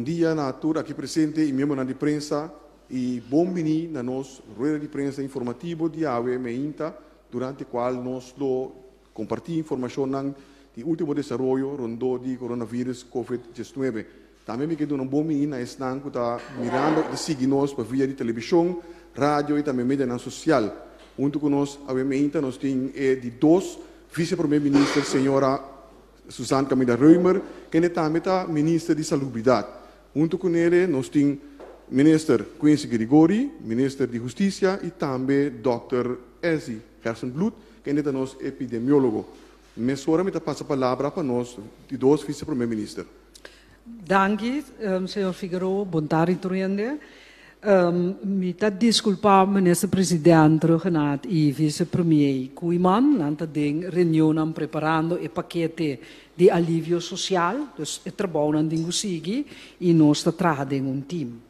Bon dia na tur aki presente i miembronan di prensa i bon bini na nos rueda di prensa informativo di awe meinta durante kual nos lo kompartí informashonnan di último desaroyo rondó di coronavirus Covid 19. Tambe mi ke duna un bon bini na esnan ku ta mirando i ta sigui nos pa via di televishon, radio i tambe medianan sosial. Huntu ku nos awe meinta nos tin e di dos Vice Prome Minister señora Suzanne Caminda Römer, kende tambe ta Minister di Salubridat. Huntu ku nele nos tin Minister Quincy Girigorie, Minister di Hustisia i tambe Dòkter Ezzy Gerstenbluth, kende ta nos epidemiólogo. Mesora mi ta pasa palabra pa nos di dos Vice Prome Minister. Danki, señor Figueroa. Bon tardi tur hende. Mi ta disculpa Minister President Rhuggenaath y Vice Premier Koeiman, nan ta den reunionnan preparando e pakete di alivio social, dus e trabounan tin cu sigui y nos ta traha den un team.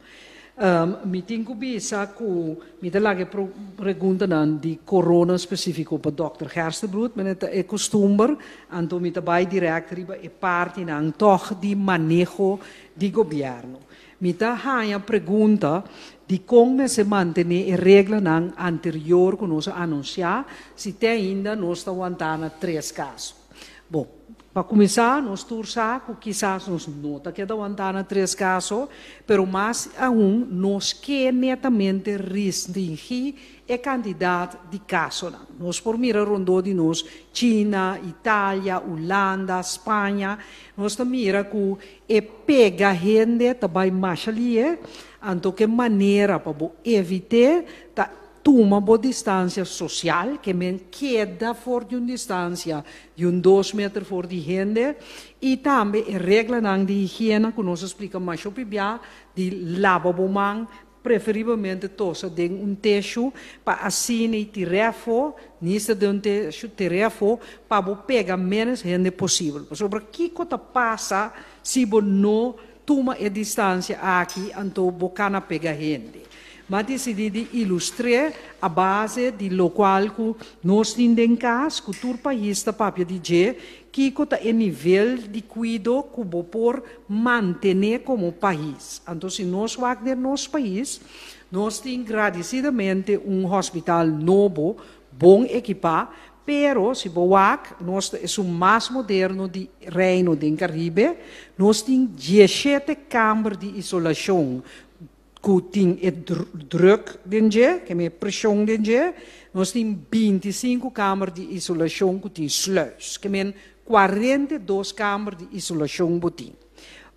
Mi tin cu bisa cu mi ta laga e preguntanan di corona specifico pa Dòkter Gerstenbluth, mene ta e costumber, anto mi ta bay direct riba e partinan tog di maneho di gobierno. Mi ta haña pregunta di kon mester mantené e reglanan anterior ku nos a anunsiá si te ainda nos ta wantá na tres kaso. Bon, pa kuminsá nos tur sa ku kisas nos no ta keda wantá na tres kaso, pero mas aun nos ke netamente restringí e kantidat di kasonan. Nos por mira rondó di nos China, Italia, Ulanda, Spaña, nos ta mira ku E pega hende ta bai masha lié, anto ke manera pa bo evit'é ta tuma bo distansia sosial, ke men keda for di un distansia di un dos meter for di hende, i tambe e reglanan di higiena ku nos a splika masha hopi bia, di laba bo man, Preferiblemente tosa den un teshu pa asina i tir'é afó, nista den un teshu, tir'é afó pa bo pega ménos hende posibel. Pasobra kiko ta pasa si bo no tuma e distansia aki, anto bo kana pega hende. M'a disidí di ilustr'é a base di lokual ku nos tin den kas, ku tur pais ta papia di dje, Kiko ta e nivel di kuido ku bo por mantené komo pais? Anto si nos wak den nos pais, nos tin gradisidamente un hospital nobo, bon ekipá, pero si bo wak, nos ta esun mas moderno di Reino den Karibe, nos tin 17 kamber di isolashon ku tin e druk den dje, ke me preshon den dje, nos tin 25 kamer di isolashon ku tin sluis, ke men 42 kamer di isolashon bo tin.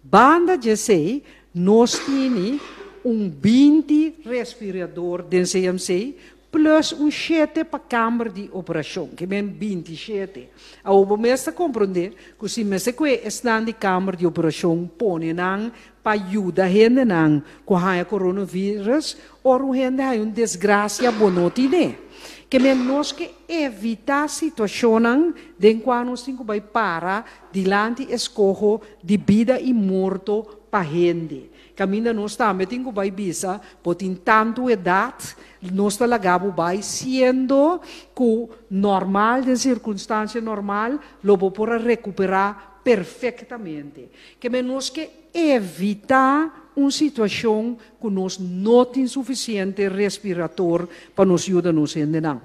Banda dje esei, nos tini un 20 respirador den CMC plus un shete pa kamber di operashon, ke men 27. Awor bo mes ta komprondé ku si mester kue esnan di kamber di operashon pone nan pa yuda hendenan ku haña coronavirus, ora un hende haña un desgrasia bo no tine. Ke men nos ke evitá situashonnan den kua nos tin ku bai para dilanti eskoho di bida i morto pa hende. Kaminda nos tambe tin ku bai bisa, bo tin tantu edat, nos ta laga bo bai siendo ku normal, den sirkunstansia normal, lo bo por a rekuperá perfektamente. Ke men nos ke evitá un situashon ku nos no tin sufisiente respirator pa nos yuda nos hendenan.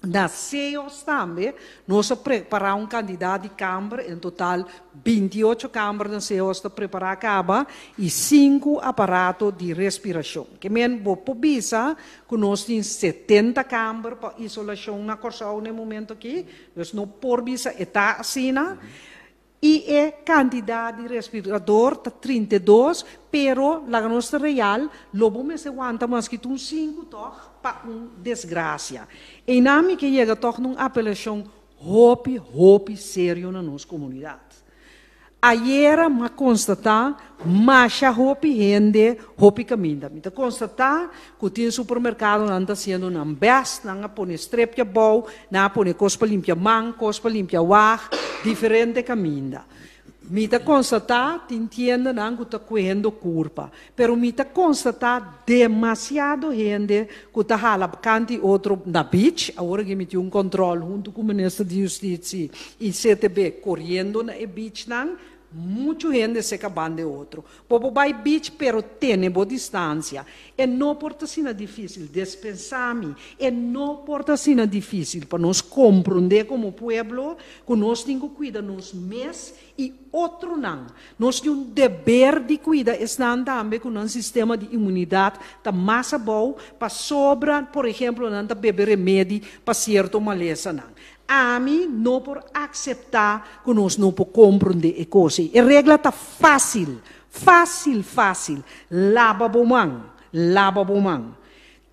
Na CEOS tambe nos a prepará un kantidat di kamber, en total 28 kamber na CEOS ta prepará kaba i 5 aparato di respirashon. Ke men bo por bisa ku nos tin 70 kamber pa isolashon na Kòrsou na e momento aki, dus no por bisa e ta asina. I e kantidat di respirador ta 32, pero laga nos ta real, lo bo mester wanta maske un 5 tòg pa un desgrasia. Einan mi ke yega tòg na un apelashon hopi, hopi serio na nos komunidat. Ayera m'a konstatá masha hopi hende hopi kaminda. Mi ta konstatá ku tin supermerkadonan ta hasiendo nan bèst, nan a pone strepia bou, nan a pone kos pa limpia man, kos pa limpia wag, diferente kaminda. Mi ta konstatá tin tiendanan ku ta kuendo kurpa, pero mi ta konstatá demasiado hende ku ta hala kant'i otro na beach. Awor aki mi tin un kòntròl huntu ku Minister di Hustisia i CTB koriendo na e beachnan. Muchu hende serka banda di otro. Bo por bai beach, pero tene bo distansia. E no por ta asina difísil, dispensá mi. E no por ta asina difísil pa nos komprondé komo pueblo ku nos tin ku kuida nos mes i otronan. Nos tin un deber di kuida esnan tambe ku nan sistema di inmunidat ta mas abou pasobra, por ehemplo, nan ta bebe remedi pa sierto malesanan. Ami no por akseptá ku nos no por komprondé e kos ei. E regla ta fásil, fásil, fásil, laba bo man, laba bo man.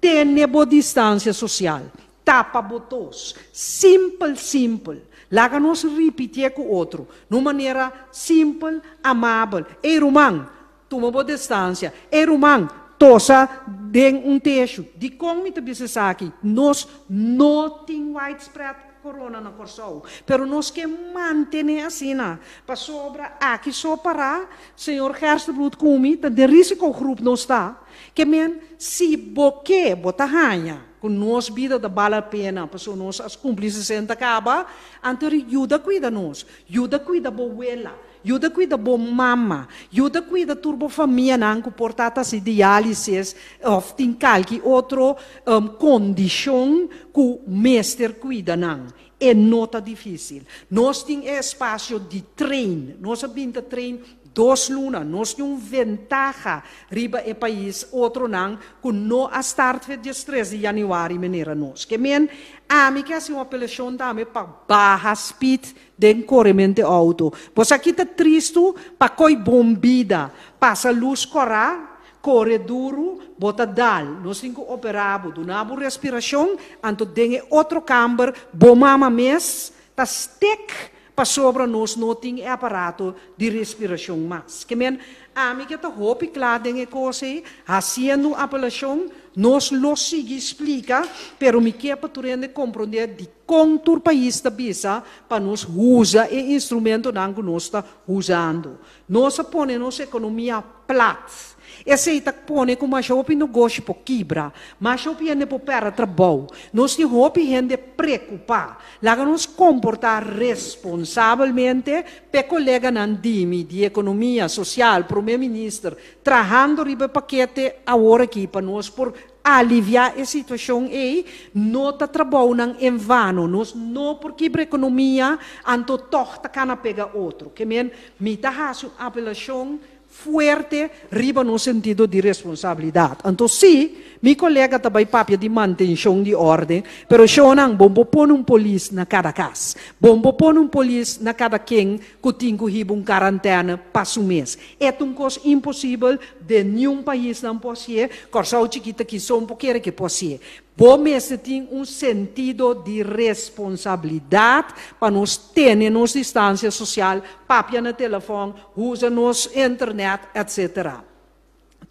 Tene bo distansia sosial, tapa bo tos. Simpel, simpel. Laga nos ripitié ku otro, na un manera simpel, amabel. Ei ruman, tuma bo distansia. Ei ruman, tosa den un teshu. Dikon mi ta bisa esaki? Nos no tin widespread corona na Kòrsou, pero nos ke mantené asina, pasobra aki so pará, señor Gerstenbluth ku mi ta den risikogroep nos ta. Ke men, si bo ke, bo ta haña ku nos bida ta bal la pena pasobra nos a kumpli 60 kaba, anto yuda kuida nos, yuda kuida bo wela, yuda kuida bo mama, yuda kuida tur bo famianan ku por ta hasi diálisis òf tin kalki otro kondishon ku mester kuida nan. E no ta difísil. Nos tin espasio di train. Nos a bin ta train 2 luna. Nos tin un ventaha riba e pais otronan ku no a start fe 13 di yanüari manera nos. Ke men, ami ke hasi un apelashon tambe pa baha speed den korementu outo. Pues aki ta tristu pa koi bon bida, pasa lus kòrá, kore duru, bo ta dal, nos tin ku operá bo, duna bo respirashon, anto den otro kamber, bo mama mes, ta stek pasobra nos no tin aparato di respirashon mas. Ke men, ami ke ta hopi kla den e kos ei, hasiendo apelashon, nos lo sigui splika, pero mi ke pa tur hende komprondé di kon tur pais ta bisa pa nos usa e instrumentonan ku nos ta usando. Nos a pone nos ekonomia plat. Esei ta pone ku mas hopi negoshi por kibra, mas hopi hende por pèrdè trabou. Nos tin hopi hende preokupá. Laga nos komportá responsabelmente, pe koleganan di mi, di ekonomia sosial, promé minister, trahando riba pakete awor aki pa nos por aliviá e situashon ei, no ta trabounan en vano, nos no por kibra ekonomia, anto tòg ta kana pega otro. Ke men, mi ta hasi un apelashon fuerte riba nos sentido di responsabilidat. Anto sí, mi kolega tambe papia di mantenshon di orden, pero shonnan, bo n' por pone un polis na kada kas. Bo n' por pone un polis na kada ken ku tin ku hiba un kuarentena pa su mes. E un kos imposibel den ningun pais nan por hasié, Kòrsou chikitu aki so por kere ku por hasié. Bo mester tin un sentido di responsabilidat pa nos tene nos distansia sosial, papia na telefòn, usa nos internet, etc.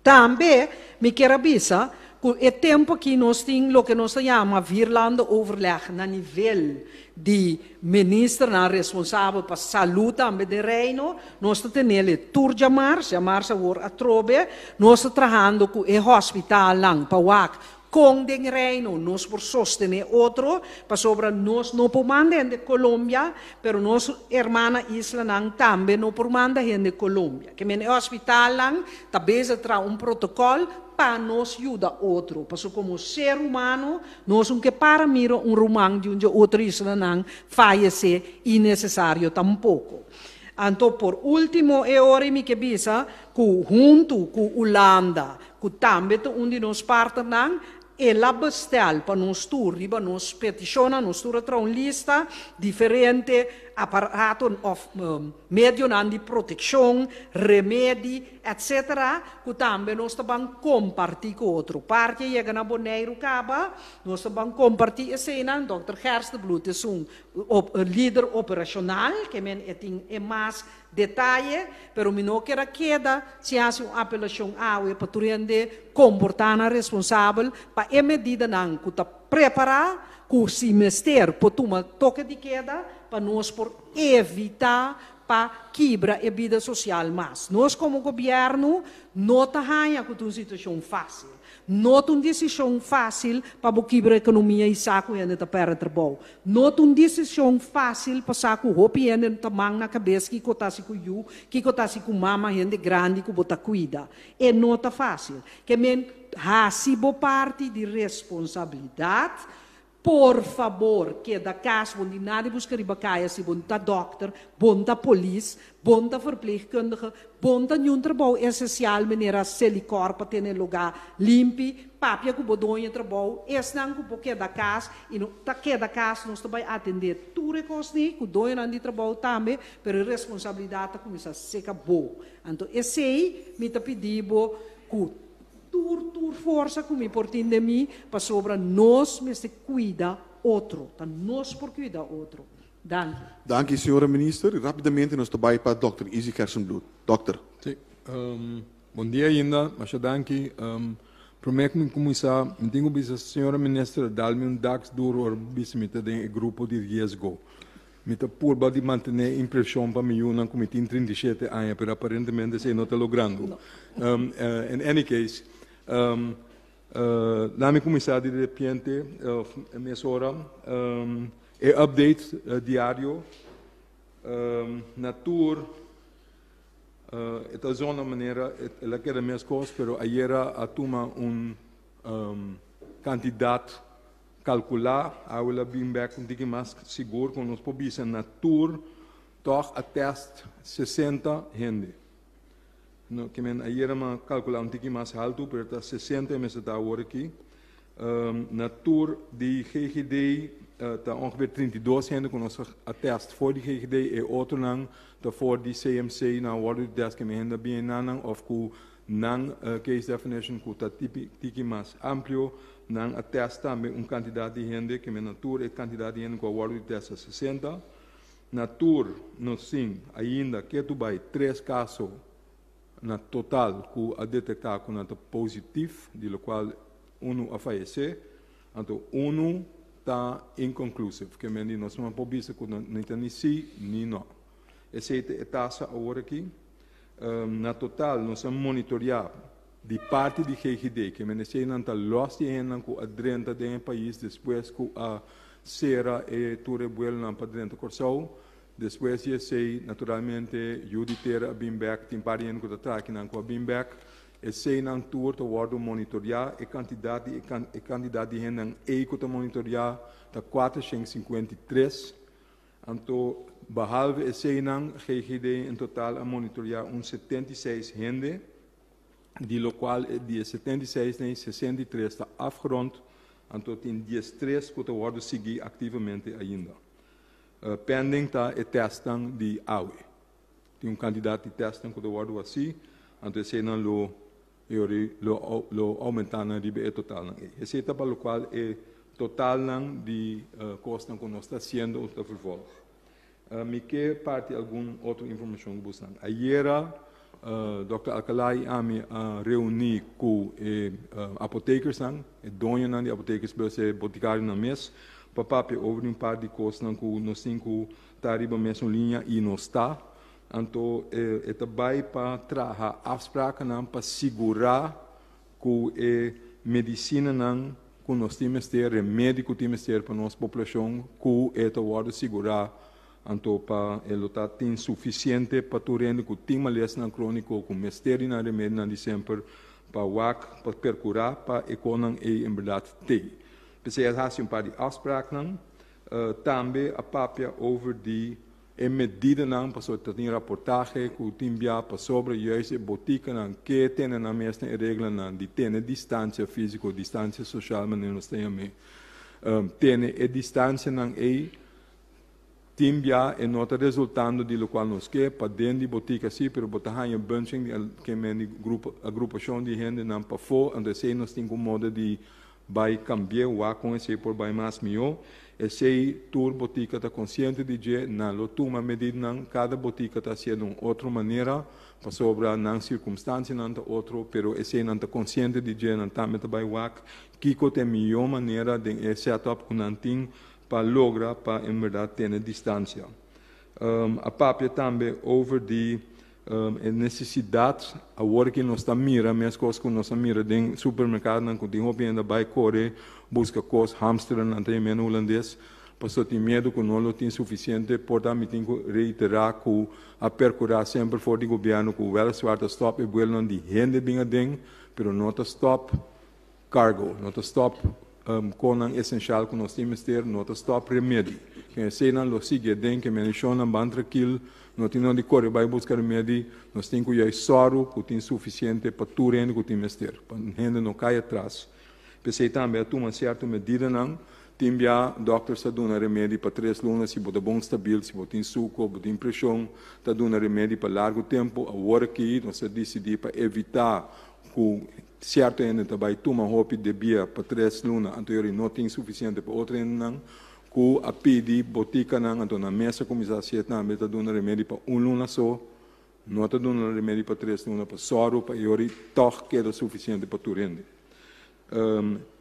Tambe mi ke bisa ku e tempu ku nos tin loke nos ta yama vierlandenoverleg na nivel di ministernan responsabel pa salú tambe di reino, nos ta teniendo tur djamars, djamars awor atrobe, nos ta trahando ku e hospitalnan pa wak kon den reino nos por sostené otro, pasobra nos no por manda hende Colombia, pero nos hermana islanan tambe no por manda hende Colombia. Ke men e hospitalnan tambe ta traha un protokòl pa nos yuda otro. Pasobra komo ser humano, nos no ke para mira un ruman di un otro islanan fayesé innesesario tampoko. Anto, por último, e ora mi ke bisa ku huntu ku Hulanda, ku tambe ta un di nos partnernan, el a bestel pa nos tur, riba nos petishon, nos tur a un lista diferente aparato òf medionan di protekshon, remedi, etc., ku tambe nos ta bai kompartí ku otro. Parti a yega na Boneiru kaba, nos ta bai kompartí eseinan, Dr. Gerstenbluth ta un lider operashonal, ke men tin mas detaye, pero mi no ke keda sin hasi un apelashon awe pa tur hende komportá nan responsabel pa e medidanan ku ta prepará ku si mester por tuma toke di keda pa nos por evitá pa kibra e bida sosial mas. Nos komo gobièrnu no ta haña ku un situashon fásil. No ta un desishon fásil pa bo kibra ekonomia i sa ku hende ta pèrdè trabou. No ta un desishon fásil pa sa ku hopi hende ta man na kabes kiko ta hasi ku yu, kiko ta hasi ku mama, hende grandi ku bo ta kuida. E no ta fásil. Ke men hasi bo parti di responsabilidat. Por fabor, keda kas, bo no tin nada di buska riba kaya si bo no ta dòkter, bo no ta polis, bo no ta verpleegkundige, bo no ta niun trabou esensial manera Selikor pa tene lugá limpi, papia ku bo doño trabou, esnan ku por keda kas i no ta keda kas nos ta bai atendé tur e kosnan ku doñonan di trabou tambe, pero e responsabilidat ta kuminsá seka bo. Anto esei mi ta pidi bo ku tur tur forsa ku mi por tin den mi, pasobra nos mester kuida otro, ta nos por kuida otro. Danki. Danki señora Minister. Rapidamente nos ta bai pa Dòkter Izzy Gerstenbluth. Dòkter. Sí, bon dia ainda, masha danki. Promé ku mi kuminsá, mi tin ku bisa señora Minister a dal mi un daks duru ora bisa mi ta den e grupo di riesgo. Mi ta purba di mantené e impreshon pa mi yunan ku mi tin 37 aña, pero aparentemente esei no ta logrando. In any case, laat mi kuminsá di repente òf mesora e update diario na tur e ta zona manera el a keda meskos, pero ayera a tuma un kantidat Kalkulá, awe la bin bèk un tiki mas sigur ku nos por bisa na tur tòg a tèst 60 hende. No, ke men ayera mi a kalkulá un tiki mas haltu, pero ta 60 e mester ta awor aki. Na tur di GGD ta ongeveer 32 hende ku nos a tèst for di GGD, e otronan ta for di CMC, nan a wòrdu di tèst ke men hende a bini einan òf ku Nan case definition cu ta tiki mas amplio, nan a test tambe un cantidad di hende, keme na tur e cantidad di hende cu a wordo di test ta 60. Na tur nos tin ainda ketu bay tres caso na total cu a detecta cu nan ta positief, di locual uno a fayece, anto uno ta inconclusive, keme di nos no por bisa cu ni ta ni si ni no. Esey ta e tasa awor aki. Na total nos a monitoreá di parti di GGD ke meneseinan ta lòs di e hendenan ku a drenta den e pais despues ku a sera e tur e buelonan pa drenta Kòrsou. Despues di esei naturalmente yu di tera a bin bèk, tin par di hende ku ta traha akinan ku a bin bèk. Eseinan tur ta wòrdu monitoreá. E kantidat di e kantidat di hendenan ei ku ta monitoreá ta 453. Anto, behalve eseinan, GGD en total a monitoreá un 76 hende, di lokual di e 76 nei, 63 ta afgerond, anto tin 13 ku ta wòrdu sigui aktivamente ainda. Pending ta e tèstnan di awe. Tin un kantidat di tèstnan ku ta wòrdu hasí, anto eseinan lo E ora ei lo lo oumentá nan riba e totalnan ei. Esei ta pa lokual e totalnan di kosnan ku nos ta hasiendo òf ta vervolg. Mi ke parti algun otro informashon ku bosan. Ayera Dòkter Alcalá i ami a reuní ku e apotekersnan, e doñonan di apotekers plus e botikarionan mes pa papia over di un par di kosnan ku nos tin ku ta riba mesun liña i nos ta. Anto e ta bai pa traha afsprakennan pa sigurá ku e medisinanan ku nos tin mester, remedi ku tin mester pa nos poblashon, ku e ta wòrdu sigurá. Anto pa e lo ta tin sufisiente pa tur hende ku tin malesanan króniko ku mester di nan remedinan di semper pa wak, pa perkurá pa e konan ei en bèrdat t'ei. P'esei a hasi un par di afspraaknan. Tambe a papia over di E medidanan pasobra ta tin raportahe ku tin bia pasobra juist e botikanan ke tene nan mes na e reglanan di tene distansia físiko, distansia soshal manera nos ta yam'é. Tene e distansianan ei tin bia e no ta resultando di lokual nos ke paden di botika si pero bo ta haña bunching di ke men di grupo agrupashon di hendenan pafó anto esei nos tin ku moda di Bai kambi'é wak kon esei por bai mas mihó. Esei tur botika ta konsiente di dje, nan lo tuma medidanan, kada botika ta hasié di un otro manera, pasobra nan sirkumstansianan ta otro, pero esei nan ta konsiente di dje, nan tambe ta bai wak kiko ta e mihó manera den e setup ku nan tin pa logra pa en bèrdat tene distansia. A papia tambe over di. E nesesidat awor ku nos ta mira meskos ku nos a mira den supermerkadonan ku tin hopi hende bai kore buska kos hamsteren nan ta yam'é na hulandes pasobra tin miedu ku no lo tin sufisiente. Por ta mi tin ku reiterá ku a perkurá semper for di gobièrnu ku wèliswaar ta stòp e buelonan di hende bin aden pero no ta stòp Cargo, no ta stop konan esenshal ku nos tin mester, no ta stop remedi. Ken eseinan lo sigui aden, ke menishonnan ban trakil, no tin nodi kore bai buska remedi, nos tin ku juist sòru ku tin sufisiente pa tur hende ku tin mester, pa hende no kai atras. P'esei tambe a tuma sierto medidanan, tin bia dòkter sa duna remedi pa tres luna si bo ta bon stabil, si bo tin suko, bo tin preshon, ta duna remedi pa largu tempu. Awor aki nos a disidí pa evitá ku Sierto hende ta bai tuma hopi debia pa tres luna anto yori no tin sufisiente pa otro hendenan ku a pidi botikanan anto nan mes a kuminsá hasié tambe ta duna remedi pa un luna so no ta duna remedi pa tres luna pa sòru pa yori tòg keda sufisiente pa tur hende.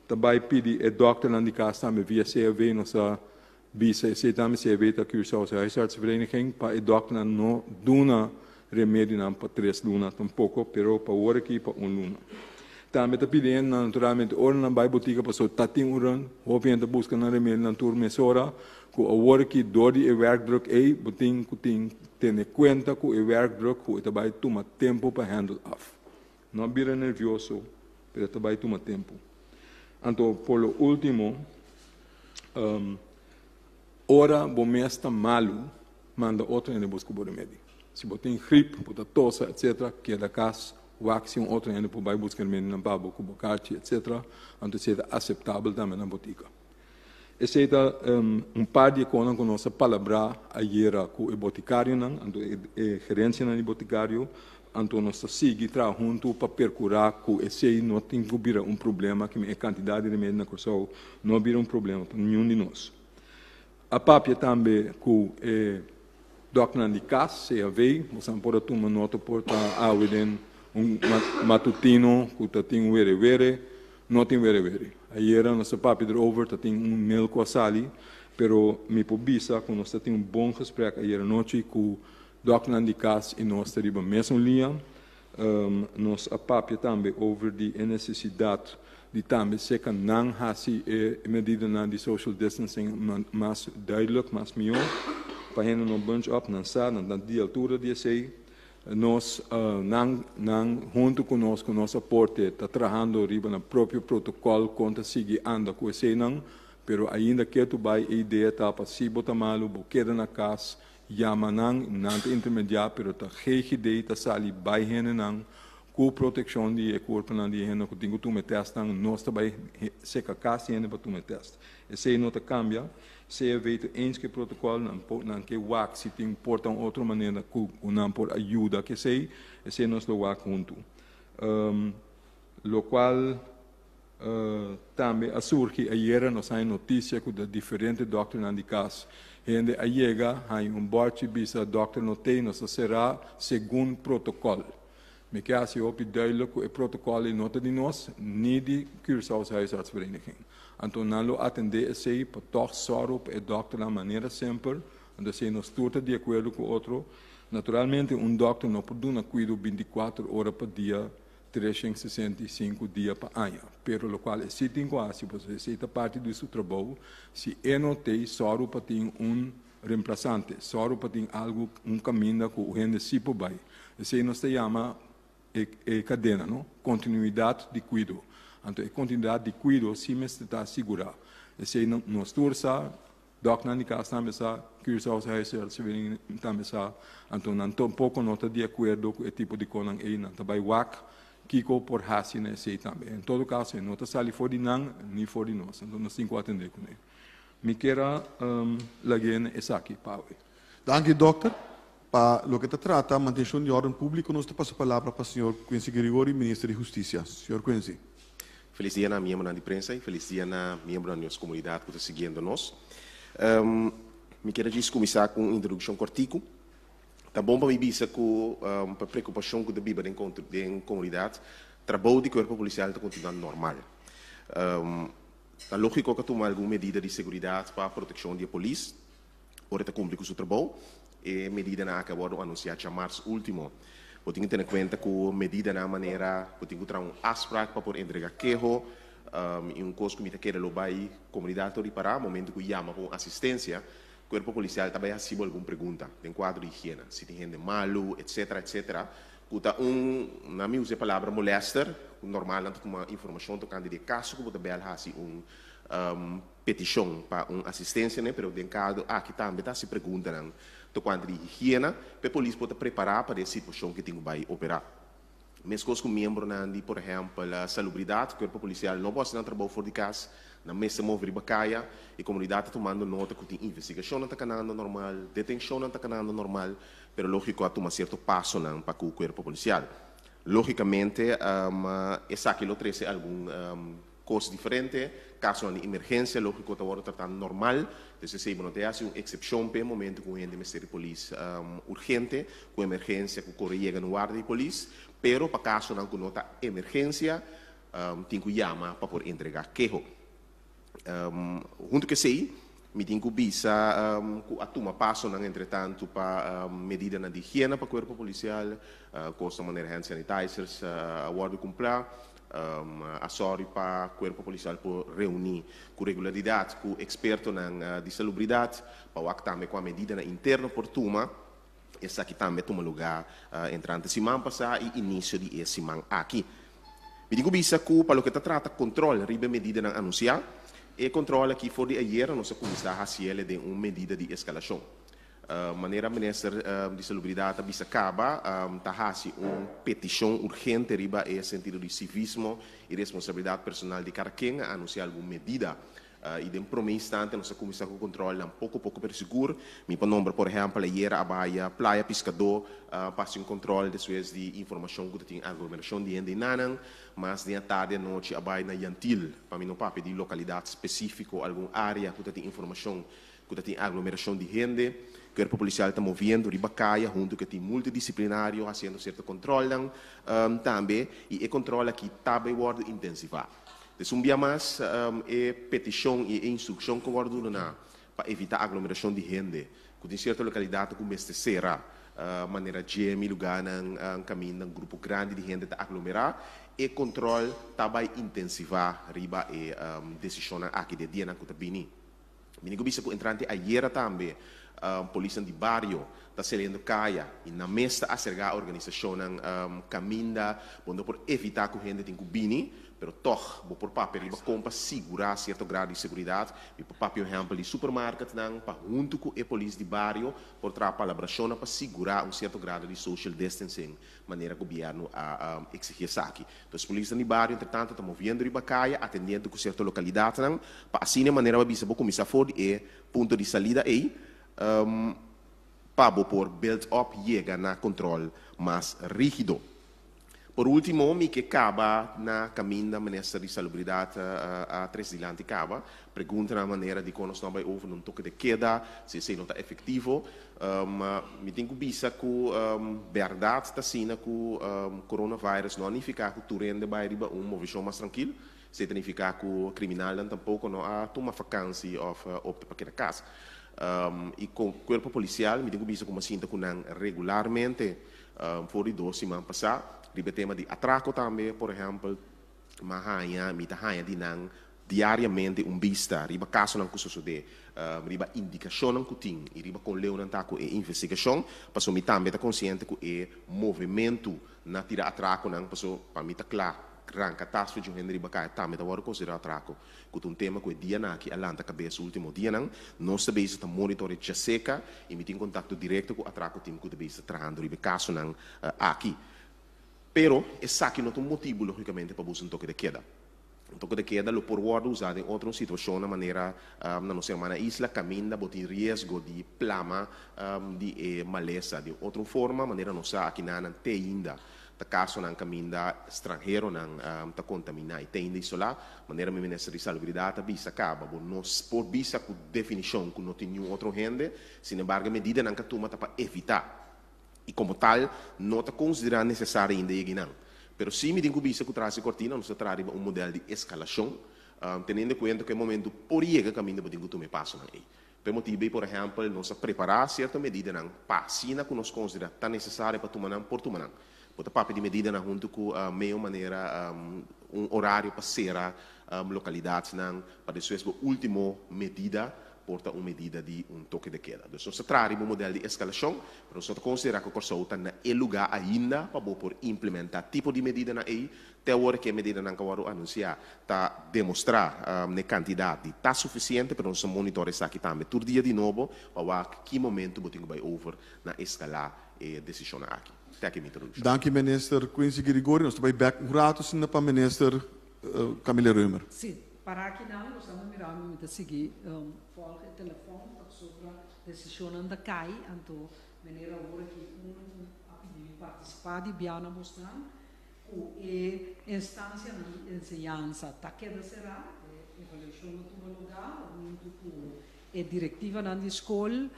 Ta bai pidi e dòkternan di kas tambe via CAV nos a Bisa esei tambe si e wet a Curaçaose Huisartsenvereniging pa e dòkternan no duna remedionan pa tres luna tampoko, pero pa wor aki pa un luna. Tambe ta pidi hendenan naturalmente ora nan bai botika pasobra ta tin un run, hopi hende ta buska nan remedionan tur mesora ku awor aki dor di e werkdruk ei bo tin ku tin tene kuenta ku e werkdruk ku e ta bai tuma tempu pa handle af. No bira nervioso, pero ta bai tuma tempu. Anto por lo ultimo, ora bo mes ta malu, manda otro hende busca bo remedi. Si bo tin grip, bo ta tosa, etcetera, keda cas, wak si un otro hende por bai busca remedinan pa bo cu bo karchi, etcetera. Anto esei ta aceptabel tambe na botica. Esei ta un par di e konan ku nos a palabrá ayera ku e botikarionan, anto e gerensianan di botikario, anto nos ta sigui traha huntu pa perkurá ku esei no tin ku bira un problema, ku e kantidat di remedi na Kòrsou no a bira un problema pa niun di nos. A papia tambe ku e dòkternan di kas, CAV, boso por a tuma nota por ta awe den un matutino ku ta tin were were. No tin were were. Ayera nos a papia erover, ta tin un mail cu a sali, pero mi por bisa cu nos ta tin un bon gesprek ayera nochi cu dokternan di cas y nos ta riba mesun liña. Nos a papia tambe over di e necesidad di tambe seca nan haci e medidanan di social distancing mas duidelijk, mas miho, pa hende no bunch up, nan sa, nan ta di altura di esey. Nos, nan, nan huntu ku nos, ku nos aporte, ta trahando riba nan propio protokòl kon ta sigui anda ku eseinan, pero ainda ketu bai e idea ta pa si bo ta malu bo keda na kas, yama nan, nan ta intermediá, pero ta GGD ta sali bai hendenan ku protekshon di e kurponan di e hende ku tin ku tuma e tèstnan, nos ta bai seka kas di hende pa tuma e tèst. Esei no ta kambia. CV ta eens ku e protokòl, nan por nan ke wak si tin por ta un otro manera ku nan por a yuda ku esei, esei nos lo wak huntu. Lokual tambe a surgi ayera nos haña notisia ku ta diferente dòkternan di kas hende a yega haña un bòrchi bisa dòkter no tei nos ta será segun protokòl. Mi ke hasi hopi duidelijk ku e protokòl ei no ta di nos ni di Curaçaose Huisartsvereniging. Anto nan lo atendé esei pa tòg sòru pa e dòkternan manera semper, anto esei nos tur ta di akuerdo ku otro. Naturalmente un dòkter no por duna kuido bintikuater ora pa dia, 365 dia pa aña, pero lokual e si tin ku hasi pasobra esei ta parti di su trabou, si e no t'ei sòru pa tin un Remplasante, sòru pa tin algu, un kaminda ku hende sí por bai. Esei nos ta yama e e kadena, no? Kontinuidat di kuido. Anto e kontinuidat di kuido sí mester ta sigurá. Esei nos tur sa, dòkternan di kas tambe sa, Curaçaose Huisartsenvereniging tambe sa. Anto nan tampoko no ta di akuerdo ku e tipo di konan ei. Nan ta bai wak kiko por hasi na esei tambe. En todo kaso e no ta sali for di nan ni for di nos. Anto nos tin ku atendé kuné. Mi kier a lag'é na esaki pa awe. Danki dokter. Pa loke ta trata mantenshon di orden públiko nos ta pasa palabra pa señor Quincy Gregory, minister di Hustisia. Señor Quincy. Felis dia na miembronan di prensa y felis dia na miembronan di nos comunidad cu ta siguiendo nos. Mi kier a djis cuminsa cu un introduccion cortico. Ta bon pa mi bisa cu pa preocupacion cu ta biba den den comunidad, trabou di cuerpo policial ta continua normal. Ta lógiko ku a tuma algun medida di seguridat pa protekshon di e polis ora e ta kumpli ku su trabou. E medidanan aki a wòrdu anunsiá djamars último. Bo tin ku tene kuenta ku medidanan manera bo tin ku traha un afsprak pa por entregá keho i un kos ku mi ta kere lo bai komunidat lo ripará momentu ku yama pa un asistensia, kuerpo polisial ta bai hasi bo algun pregunta den kuadro di higiena, si tin hende malu etsetera etsetera ku ta un, nan mi usa e palabra molèster, ku normal nan ta tuma informashon tokante di e kaso ku bo ta bèl hasi un petishon pa un asistensia n'e, pero den kado aki tambe ta hasi preguntanan tokuante di higiena pa e polis por ta prepará pa den situashon ku e tin ku bai operá. Meskos ku miembronan di, por ehèmpel, salubridat, kuerpo polisial no por hasi nan trabou for di kas, nan mester move riba kaya. E komunidat ta tumando nota ku tin investigashonnan ta kanando normal, detenshonnan ta kanando normal, pero lógiko a tuma sierto pasonan pa ku kuerpo polisial. Lógikamente esaki lo trese algun Kos diferente, kasonan di emergensia lógiko ta wòrdu tratá normal, dus esei bo no ta hasi un eksepshon p'e momentu ku un hende mester di polis urgente, ku emergensia ku kore yega na un warda di polis, pero pa kasonan ku no ta emergensia tin ku yama pa por entregá keho. Huntu ku esei mi tin ku bisa ku a tuma pasonan entretantu pa medidanan di higiena pa kuerpo polisial, kosnan manera hand sanitizers a wòrdu kumplá. A sòri pa Kuerpo Polisial por reuní ku regularidat ku ekspertonan di salubridat pa wak tambe kua medidanan interno por tuma. Esaki tambe a tuma lugá entrante siman pasá i inisio di e siman aki. Mi tin ku bisa ku pa loke ta trata kontròl riba e medidanan anunsiá, e kontròl aki for di ayera nos a kuminsá hasiel den un medida di eskalashon. Manera Minister di Salubridat a bisa kaba, ta hasi un petishon urgente riba e sentido di sivismo i responsabilidat personal di kada ken a anunsiá algun medida. I den promé instante nos a kuminsá ku kontrolnan poko poko pero sigur. Mi por nombra por ehèmpel ayera a bai Playa Piskadó pa hasi un kontrol despues di informashon ku ta tin aglomerashon di hende enanan. Mas den atardi anochi a bai na Yantil, pa mi no papia di lokalidat spesífiko, algun área ku ta tin informashon ku ta tin aglomerashon di hende. Kuerpo polisial ta moviendo riba kaya huntu ku e tim multidisiplinario hasiendo sierto kontrolnan tambe i e kontrol aki ta bai wòrdu intensivá. Des un bia mas e petishon i e instrukshon ku wòrdu duna pa evitá aglomerashon di hende ku tin sierto lokalidatnan ku mester sera manera gym i lugánan kaminda grupo grandi di hende ta aglomerá, e kontrol ta bai intensivá riba e desishonnan aki den dianan ku ta bini. Mi tin ku bisa ku entrante ayera tambe polisnan di bario ta saliendo kaya i nan mes ta asergá organisashonnan kaminda bo no por evitá ku hende tin ku bini, pero tòg bo por papia riba kon pa sigurá sierto grado di seguridat. Mi por papia un ehèmpel di supermarketnan pa huntu ku e polis di bario por traha palabrashonnan pa sigurá un sierto grado di social distancing manera gobièrnu a eksigí esaki. Entonces polisnan di bario entretanto ta moviendo riba kaya, atendiendo ku sierto lokalidatnan, pa asina e manera bo a bisa bo kuminsá for di e punto di salida ei, pa bo por build up yega na kontrol mas rígido. Por último mi ke kaba na kaminda Minister di Salubridat a tres dilanti kaba, pregunta na manera dikon nos no a bai over na un toke de keda, si esei no ta efektivo. Mi tin ku bisa ku bèrdat ta asina ku coronavirus no a nifiká ku tur hende bai riba un movishon mas trankil. Esei ta nifiká ku kriminalnan tampoko no a tuma fakansi òf opta pa keda kas. I kuerpo polisial mi tin ku bisa ku mi a sinta ku nan regularmente for di dos siman pasá riba e tema di atrako tambe por ehèmpel. Mi a haña, mi ta haña di nan diariamente un bista riba kasonan ku sosodé, riba indikashonnan ku tin i riba kon leu nan ta ku e investigashon, pasobra mi tambe ta konsiente ku e movementu na tira atrakonan, pasobra pa mi ta kla, ranka tas for di un hende riba kaya tambe ta wòrdu konsiderá atrako, ku ta un tema ku e dianan aki a lanta kabes último dianan. Nos ta bezig ta monitorea djaseka i mi tin kontakto direkto ku atrako team ku ta bezig ta trahando riba e kasonan aki. Pero esaki no ta un motibu lógikamente pa busa un toke de keda. Un toke de keda lo por wòrdu usá den otro situashonnan manera na nos hermana isla kaminda bo tin riesgo di plama di e malesa di un otro forma manera nos sa aki nan te ainda ta kasonan kaminda stranheronan ta kontaminá i te ainda isolá. Manera mi minister di Salubridat a bisa kaba bo no por bisa ku definishon ku no tin niun otro hende, sinembargo e medidanan ka tuma ta pa evitá. I komo tal no ta konsiderá nesesario ainda yega einan. Pero sí mi tin ku bisa ku tras di kortina nos ta traha riba un modèl di eskalashon, teniendo kuenta ku e momentu por yega kaminda bo tin ku tuma e pasonan ei. Pa e motibu ei, por ehèmpel, nos a prepará sierto medidanan pa asina ku nos konsiderá ta nesesario pa tuma nan, por tuma nan. Bo ta papia di medidanan huntu ku meo manera un orario pa sera lokalidatnan, pa despues bo último medida por ta un medida di un toke de keda. Dus nos ta traha riba un modèl di eskalashon, pero nos no ta konsiderá ku Kòrsou ta na e lugá ainda pa bo por implementá tipo di medidanan ei. Te awor ku e medidanan ku a wòrdu anunsiá ta demostrá n'e kantidat di ta sufisiente, pero nos ta monitor esaki tambe tur dia di nobo pa wak ki momentu bo tin ku bai over na eskalá e desishonnan aki. Te aki mi introdukshon. Danki Minister Quincy Girigorie. Nos ta bai bèk un ratu asina pa Minister Camille Römer. Sí, para akinan nos anda mirando mi ta sigui volg e telefòn pasobra desishonnan ta kai, anto meneer awor aki unu ku a pidi mi partisipá di biaha na bosnan ku e instansianan di enseñansa ta keda será, e evaluashon a tuma lugá huntu ku e direktivanan di skol,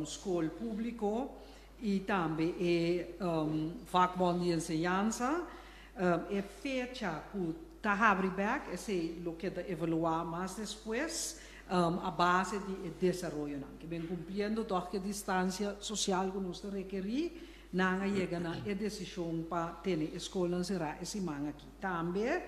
skol públiko i tambe e vakbond di enseñansa. E fecha ku ta habri bèk, esei lo keda evaluá mas despues a base di e desaroyonan. Ke ben kumpliendo tòg ku e distansia sosial ku nos ta rekerí, nan a yega na e desishon pa tene e skolnan será e siman aki. Tambe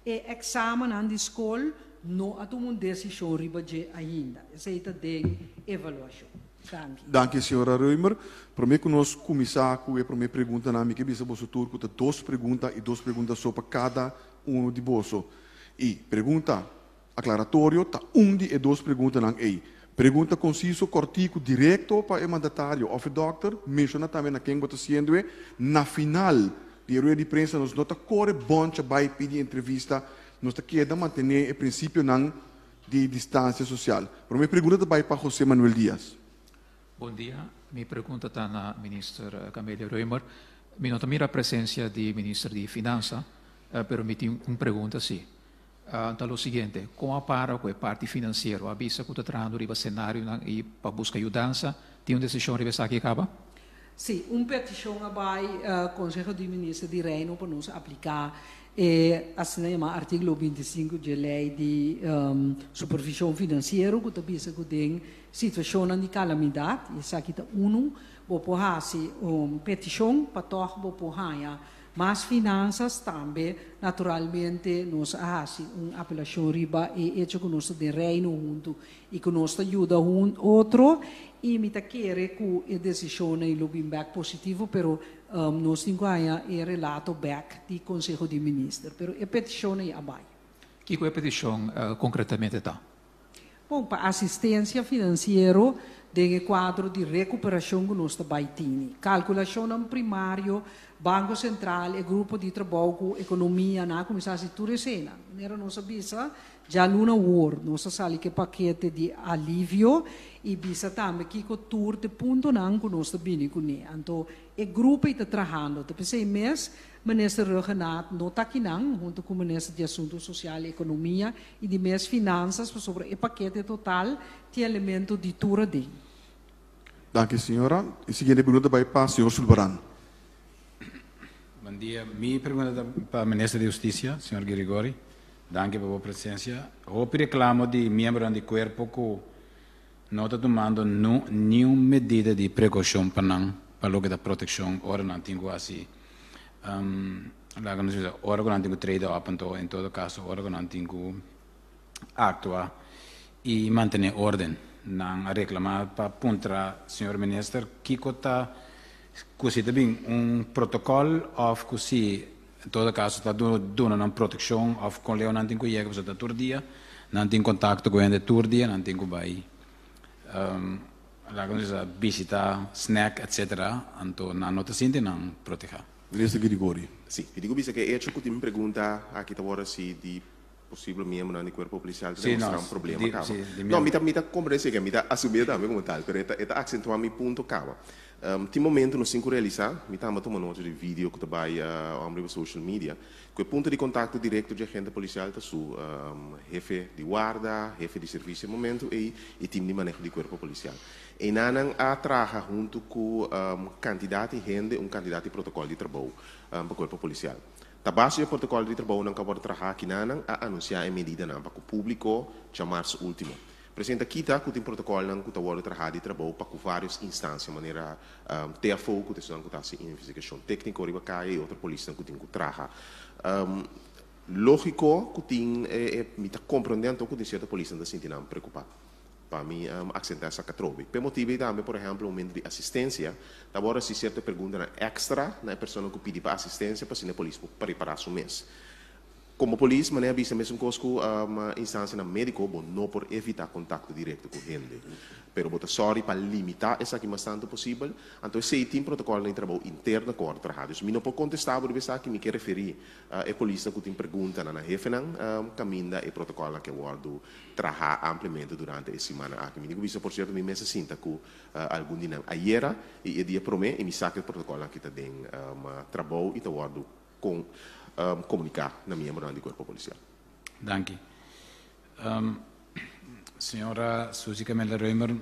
e èksamennan di skol no a tuma un desishon riba dje ainda. Esei ta den evaluashon. Danki. Danki señora Römer. Prome ku nos kuminsá ku e prome preguntanan mi ke bisa boso tur ku ta dos pregunta i dos pregunta so pa kada unu di boso. I pregunta aklaratorio ta un di e dos preguntanan ei. Pregunta konsiso, kòrtiku, direkto pa e mandatario òf e dòkter. Menshoná tambe na ken bo ta siendo e. Na final di e rueda di prensa nos no ta kore bòncha bai pidi entrevista, nos ta keda mantené e prinsipionan di distansia sosial. Promé pregunta ta bai pa José Manuel Diaz. Bon dia, mi pregunta ta na Minister Camelia Römer. Mi no ta mira presencia di Minister di Finansa, pero mi tin un pregunta si. Ta lo siguiente, con a para cu e parti financiero? A bisa cu ta trahando riba scenarionan y pa busca yudansa. Tin un decision riba esaki caba? Sí, un peticion a bai Conseho di Minister di Reino pa nos aplica e asina yama articulo 25 dje ley di supervision financiero cu ta bisa cu den situacionnan di calamidad, y esaki ta uno, bo por haci un peticion pa toch bo por haya mas finanzas. Tambe naturalmente nos a haci un apelacion riba e hecho cu nos ta den Reino hunto y cu nos ta yuda un otro, y mi ta kere cu e decisionnan lo bin bek positivo, pero nos tin cu haya e relato bek di Conseho di Minister, pero e peticionnan a bay. Kico e peticion concretamente ta? Bon, pa asistencia financiero den e cuadro di recuperacion cu nos ta bay tini. Calculacionnan primario, Banco Central, e grupo di trabou cu economia nan a cuminsa haci tur esena. Manera nos a bisa, djaluna awor nos a sali cu e pakete di alivio y bisa tambe kico tur t'e puntonan cu nos ta bini cune. Anto e grupo ey ta trahando. Ta p'esey mes Minister Rhuggenaath no ta akinan, hunto cu Minister di Asunto Social y Economia y di mes Finanzas, pasobra e pakete total tin elemento di tur aden. Danki señora. E siguiente pregunta ta bay pa señor Sulvaran. Bon dia. Mi pregunta ta pa Minister di Husticia, señor Girigorie. Danki pa bo presencia. Hopi reclamo di miembronan di cuerpo cu no ta tumando niun medida di precaucion pa nan pa loke ta proteccion ora nan tin cu haci, laga nos bisa, ora cu nan tin cu trade op, anto en todo caso ora cu nan tin cu actua y mantene orden. Nan a reclama pa puntra señor Minister kico ta cu si ta bin un protocol of cu si en todo caso ta duna nan proteccion of con leu nan tin cu yega pasobra ta tur dia nan tin contacto cu hende, tur dia nan tin cu bay, laga nos bisa, bishita snack etcetera, anto nan no ta sinti nan proteha. Minister Girigorie. Si, mi tin cu bisa cu e hecho cu tin un pregunta aki ta worde haci di posibel miembronan di cuerpo policial ta demostra un problema caba. No, mi ta mi ta comprende esey, mi ta asumi tambe como tal, pero e ta e ta accentua mi punto caba. Tin momento nos tin cu realisa, mi tamba tuma nota di video cu ta bay om riba social media, cu e punto di contacto directo di agente policial ta su hefe di warda, hefe di servicio e momento ey y team di maneho di cuerpo policial. Eynan nan a traha hunto cu cantidad di hende un cantidad di protocol di trabou pa cuerpo policial. Ta base di e protocol di trabounan cu a worde traha aki nan a anuncia e medidanan pa cu publico djamarzo ultimo. Presidente kita ku tin protokolnan ku ta wòrdu trahá di trabou pa ku vários instansia manera TFO ku ta esnan ku ta hasi investigashon tékniko riba kaya i otro polisnan ku tin ku traha. Lógiko ku tin e mi ta komprondé anto ku tin sierto polisnan ta sinti nan preokupá. Pa mi aksentá esaki atrobe. P'e motibu ei tambe, por ehèmpel, momento di asistensia ta wòrdu hasi sierto preguntanan èkstra na e persona ku pidi pa asistensia pa asina e polis por prepará su mes. Komo polis, manera a bisa mesun kos ku instansianan médiko, bo no por evitá kontakto direkto ku hende. Pero bo ta sòri pa limitá esaki mas tantu posibel. Anto esei tin protokòlnan di trabou interno ku wòrdu trahá. Dus mi no por kontestá bo riba esaki, mi ke referí e polisnan ku tin preguntanan na hefenan kaminda e protokòlnan ke wòrdu trahá ampliamente durante e simannan aki. Mi tin ku bisa por sierto mi mes a sinta ku algun di nan ayera i e dia promé i mi sa ku e protokòlnan aki ta den trabou i ta wòrdu Kon komuniká na miembronan di kuerpo polisial. Danki. Señora Suzy Camelia Römer,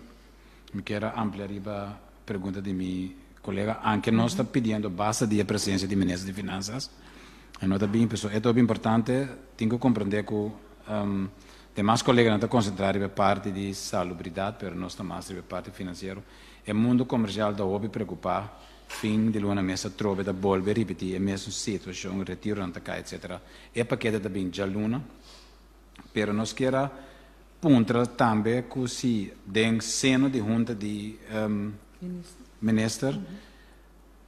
mi kier a amplia riba pregunta di mi kolega. Anke nos ta pidiendo basta di e presencia di Minister di Finanzas, e no ta bin, pasobra e ta hopi importante, tin ku komprende ku demas koleganan ta konsentrá riba e parti di salubridad, pero nos ta mas riba e parti finansiero. E mundo komersial ta hopi preokupá. Fin di luna mes atrobe ta bolbe ripití e mesun situashon, retironan ta kai etcetera. E pakete ta bin djaluna, pero nos kier a puntra tambe ku si den seno di hunta di minister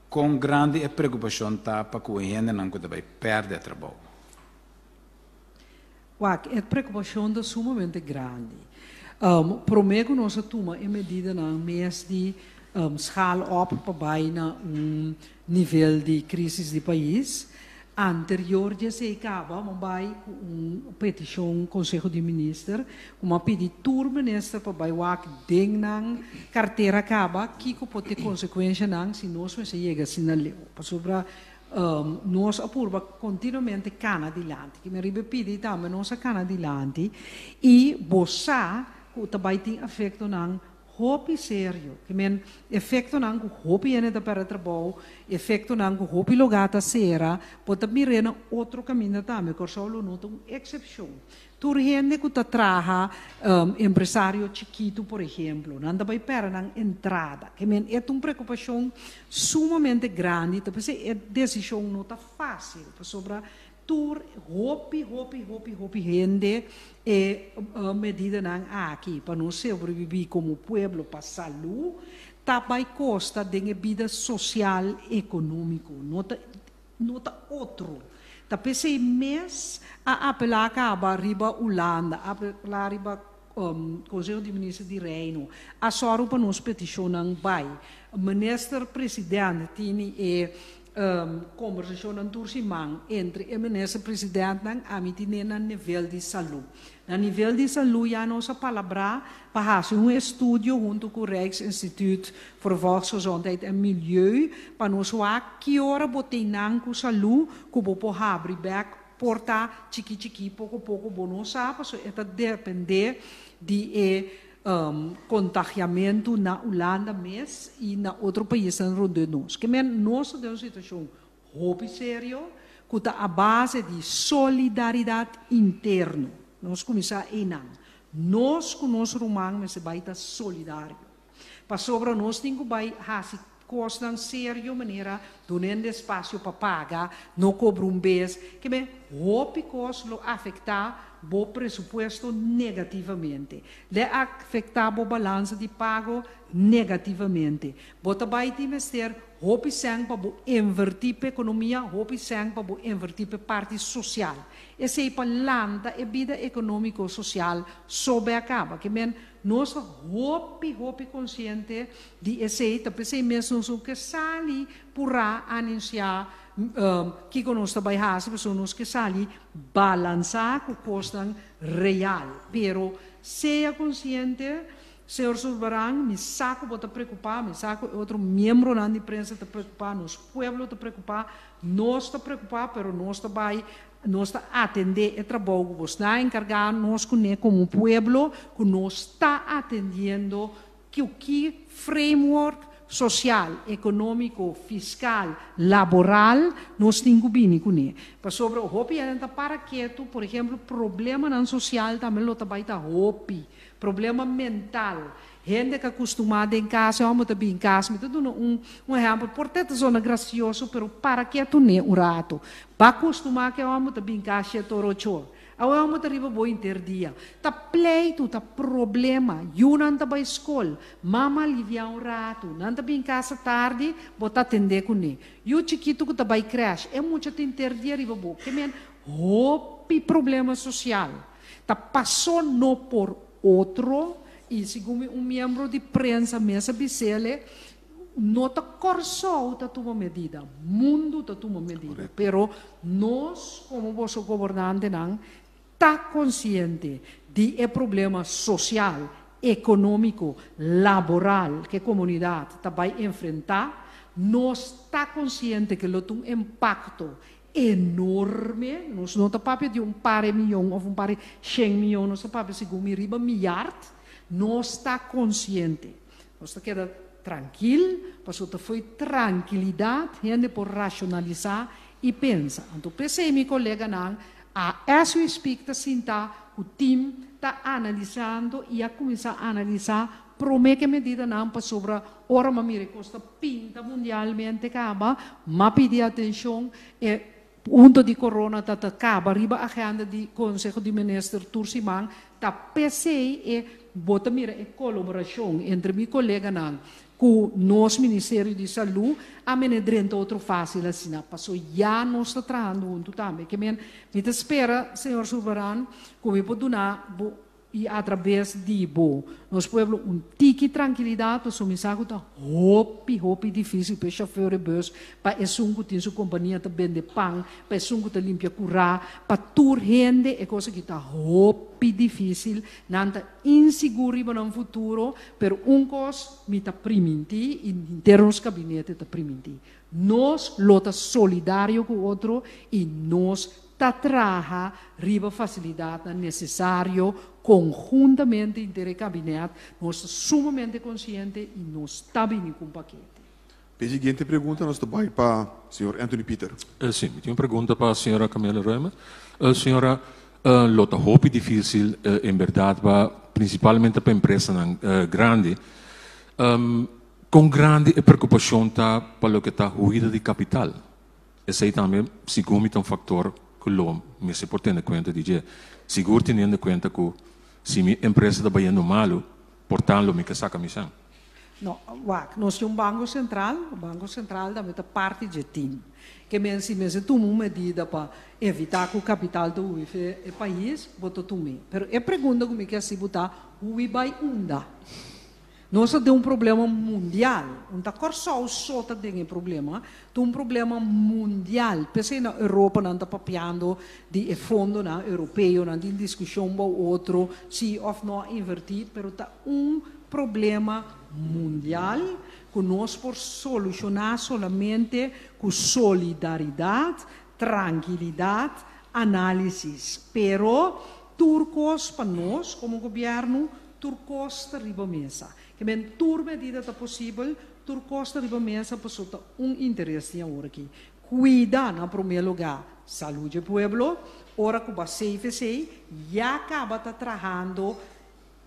kon grandi e preokupashon ta pa ku e hendenan ku ta bai pèrdè trabou. Wak, e preokupashon ta sumamente grandi. Promé ku nos a tuma e medidanan mes di schaal op pa bai na un nivel di krísis di pais, anterior di esei kaba mi a bai ku un petishon Konseho di Minister ku mi a pidi tur minister pa bai wak den nan kartera kaba kiko por ta e konsekuenshanan si nos mester yega asina leu. Pasobra Nos a purba kontinuamente kana dilanti. Ki mi riba e pidi tambe nos a kana dilanti i bo sa ku ta bai tin efektonan hopi serio. Ki men efektonan ku hopi hende ta pèrdè trabou, efektonan ku hopi lugá ta sera, bo ta mir'é na otro kaminda tambe. Kòrsou lo no ta un eksepshon. Tur hende ku ta traha empresario chikitu por ehemplo, nan ta bai pèrdè nan entrada. Ke men e ta un preokupashon sumamente grandi, ta p'esei e desishon no ta fásil, pasobra tur hopi hopi hopi hopi hende e medidanan aki pa nos sobrebibí komo pueblo pa salú ta bai kosta den e bida sosial ekonómiko. No ta No ta otro. Ta p'esei mes a apelá kaba riba Hulanda, a apelá riba Konseho di Minister di Reino, a sòru pa nos petishonnan bai. Minister President tini e kombersashonnan tur siman entre e minister presidentnan, ami tine na nivel di salú. Na nivel di salú ya nos a palabrá pa hasi un estudio huntu ku Rijksinstituut voor Volksgezondheid en Milieu pa nos wak ki ora bo tin nan ku salú ku bo por habri bèk por ta chiki chiki poko poko bo no sa pasobra e ta dependé di e kontagiamentu na Hulanda mes i na otro paisnan rondó nos. Ke men nos ta den un situashon Hopi serio ku ta a base di solidaridat interno. Nos kuminsá einan. Nos ku nos ruman mester bai ta solidario. Pasobra nos tin ku bai hasi kosnan serio manera duna hende espasio pa paga, no kobra un bes. Ke men hopi kos lo afektá bo presupuesto negativamente. Le afektá bo balansa di pago negativamente. Bo ta bai tin mester hopi sèn pa bo invertí p'e ekonomia, hopi sèn pa bo invertí p'e parti sosial. Esei pa lanta e bida ekonómiko sosial so be a kaba. Ke men nos ta hopi hopi konsiente di esei, ta p'esei mes nos no ke sali purá anunsiá kiko nos ta bai hasi, pasobra nos ke sali balansá ku kosnan real. Pero sea konsiente. Señor Sulvaran, mi sa cu bo ta preocupa, mi sa cu e otro miembronan di prensa ta preocupa, nos pueblo ta preocupa, nos ta preocupa, pero nos ta bay, nos ta atende e trabou cu bo sta encarga nos cune como pueblo, cu nos ta atendiendo cu ki framework social, economico, fiscal, laboral nos tin cu bini cune. Pasobra hopi hende ta para ketu, por ehemplo, problemanan social tambe lo ta bay ta hopi. Problema mental. Hende ku kustumá den kas, hòmber ta bin kas, mi ta duna un ehèmpel, por ta zona grasioso, pero para ketu ne un ratu. B'a kustumá ku hòmber ta bin kas 7'or 8'or. Awor hòmber ta riba bo henter dia. Ta pleitu, ta problema. Yunan ta bai skol. Mama aliviá un ratu. Nan ta bin kas tardi, bo ta atendé kuné. Yu chikitu ku ta bai crèche. E mucha ta henter dia riba bo. Ke men hopi problema sosial. Ta pasó no por otro i segun un miembro di prensa mes a bis'é, no ta Kòrsou ta tuma medida, mundu ta tuma medida, pero nos komo boso gobernantenan ta konsiente di e problema sosial, ekonómiko, laboral ku komunidat ta bai enfrentá, nos ta konsiente ku lo tin un impakto enorme, nos no ta papia di un par mion òf un par 100 mion, nos ta papia segun mi riba miart, nos ta konsiente. Nos ta keda trankil, pasobra ta ku trankilidat, hende por rashonalisá i pensa. Anto, p'esei mi koleganan, a as we speak ta sinta, e team ta analisando i a kuminsá analisá promé ku medidanan pasobra ora m'a mira kos ta pinta mundialmente kaba, m'a pidi atenshon e punto di corona ta kaba riba agenda di Konseho di Minister tur siman, ta p'esei e bo ta mira e kolaborashon entre mi koleganan ku nos Ministerio di Salú a mene drenta otro fásil asina, pasobra ya nos ta trahando huntu tambe. Ke men, mi ta spera, señor Sulvaran, ku mi por duna i atraves di bo nos pueblo un tiki trankilidat, pasobra mi sa ku ta hopi, hopi difísil pa shofùr di bùs, pa esun ku tin su kompania ta bende pan, pa esun ku ta limpia kurá, pa tur hende, e kos aki ta hopi difísil, nan ta insigur riba nan futuro, pero un kos mi ta primintí, i henter nos gabinete ta primintí. Nos lo ta solidario ku otro i nos ta traha riba fasilidat nesesario konhuntamente henter gabinete, nos ta sumamente konsiente i nos ta bini ku un pakete. E siguiente pregunta nos ta bai pa señor Anthony Peter. Sí, mi tin un pregunta pa señora Camelia Römer. Señora, lo ta hopi difísil, en berdat, pa, prinsipalmente pa empresanan grandi. Kon grandi e preokupashon ta pa loke ta huida di kapital? Esei tambe, segun mi, ta un faktor ku lo mester por tene kuenta di dje. Sigur teniendo kuenta ku si mi empresa ta bayendo malu, por tanto mi ke saka mi sèn. No, wak, nos tin un Banko Sentral, Banko Sentral tambe ta parti di team. Ke men si mester tuma un medida pa evitá ku kapital ta hui e pais, bo ta tum'é. Pero e pregunta ku mi ke hasi ta, hui bai unda? Nos tin un problema mundial. No ta Kòrsou so ta den e problema, tin un problema mundial. P'esei na Europa nan ta papiando di e fondonan europeo, nan tin diskushon pa otro, si òf no invertí, pero ta un problema mundial ku nos por solushoná solamente ku solidaridat, trankilidat, análisis. Pero tur kos pa nos komo gobièrnu, tur kos ta riba mesa. Ke men tur medida ta posibel, tur kos ta riba mesa, pasobra ta un interes di awor aki. Kuida na promé lugá salú di pueblo, ora ku ba CVC ya kaba ta trahando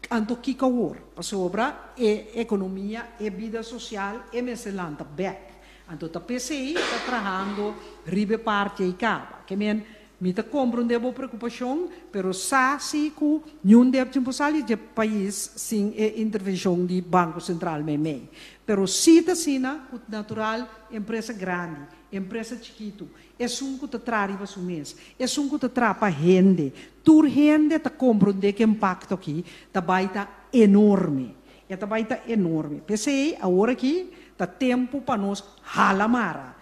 anto kiko awor, pasobra e ekonomia, e bida sosial, e mester lanta bèk. Anto ta p'esei ta trahando riba e parti ei kaba. Ke men mi ta komprondé bo preokupashon, pero sa si ku niun debe por sali di pais sin e intervenshon di Banko Sentral mei. Pero si ta asina, ku natural empresa grandi, empresa chikitu, esun ku ta traha riba su mes, esun ku ta traha pa hende, tur hende ta komprondé ku impakto aki ta bai ta enorme. E ta bai ta enorme. P'esei, awor aki, ta tempu pa nos hala mara.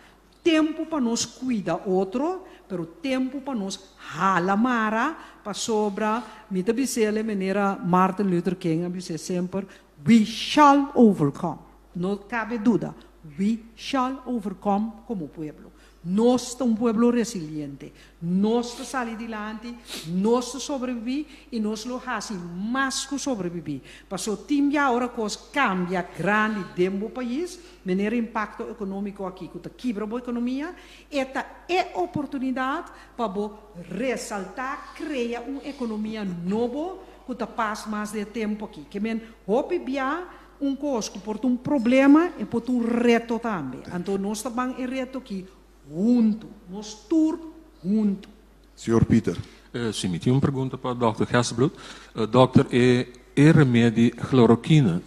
Tempu pa nos kuida otro, pero tempu pa nos hala mara, pasobra, mi ta bis'é manera Martin Luther King a bisa semper, "We shall overcome." No kabe duda, we shall overcome komo pueblo. Nos ta un pueblo resiliente. Nos ta sali dilanti, nos ta sobreviví i nos lo hasi mas ku sobreviví. Pasobra tin ya ora kos kambia grandi den bo pais, manera impakto ekonómiko aki, ku ta kibra bo ekonomia, e ta e oportunidat pa bo resaltá, krea un ekonomia nobo. ku ta pas mas den e tempu aki. Ke men hopi bia un kos ku por ta un problema e por ta un reto tambe. Anto nos ta ban e reto aki huntu, nos tur huntu. Señor Pieter. Si, mi tin un pregunta pa Dòkter Gerstenbluth. Dòkter, e e remedi chloroquine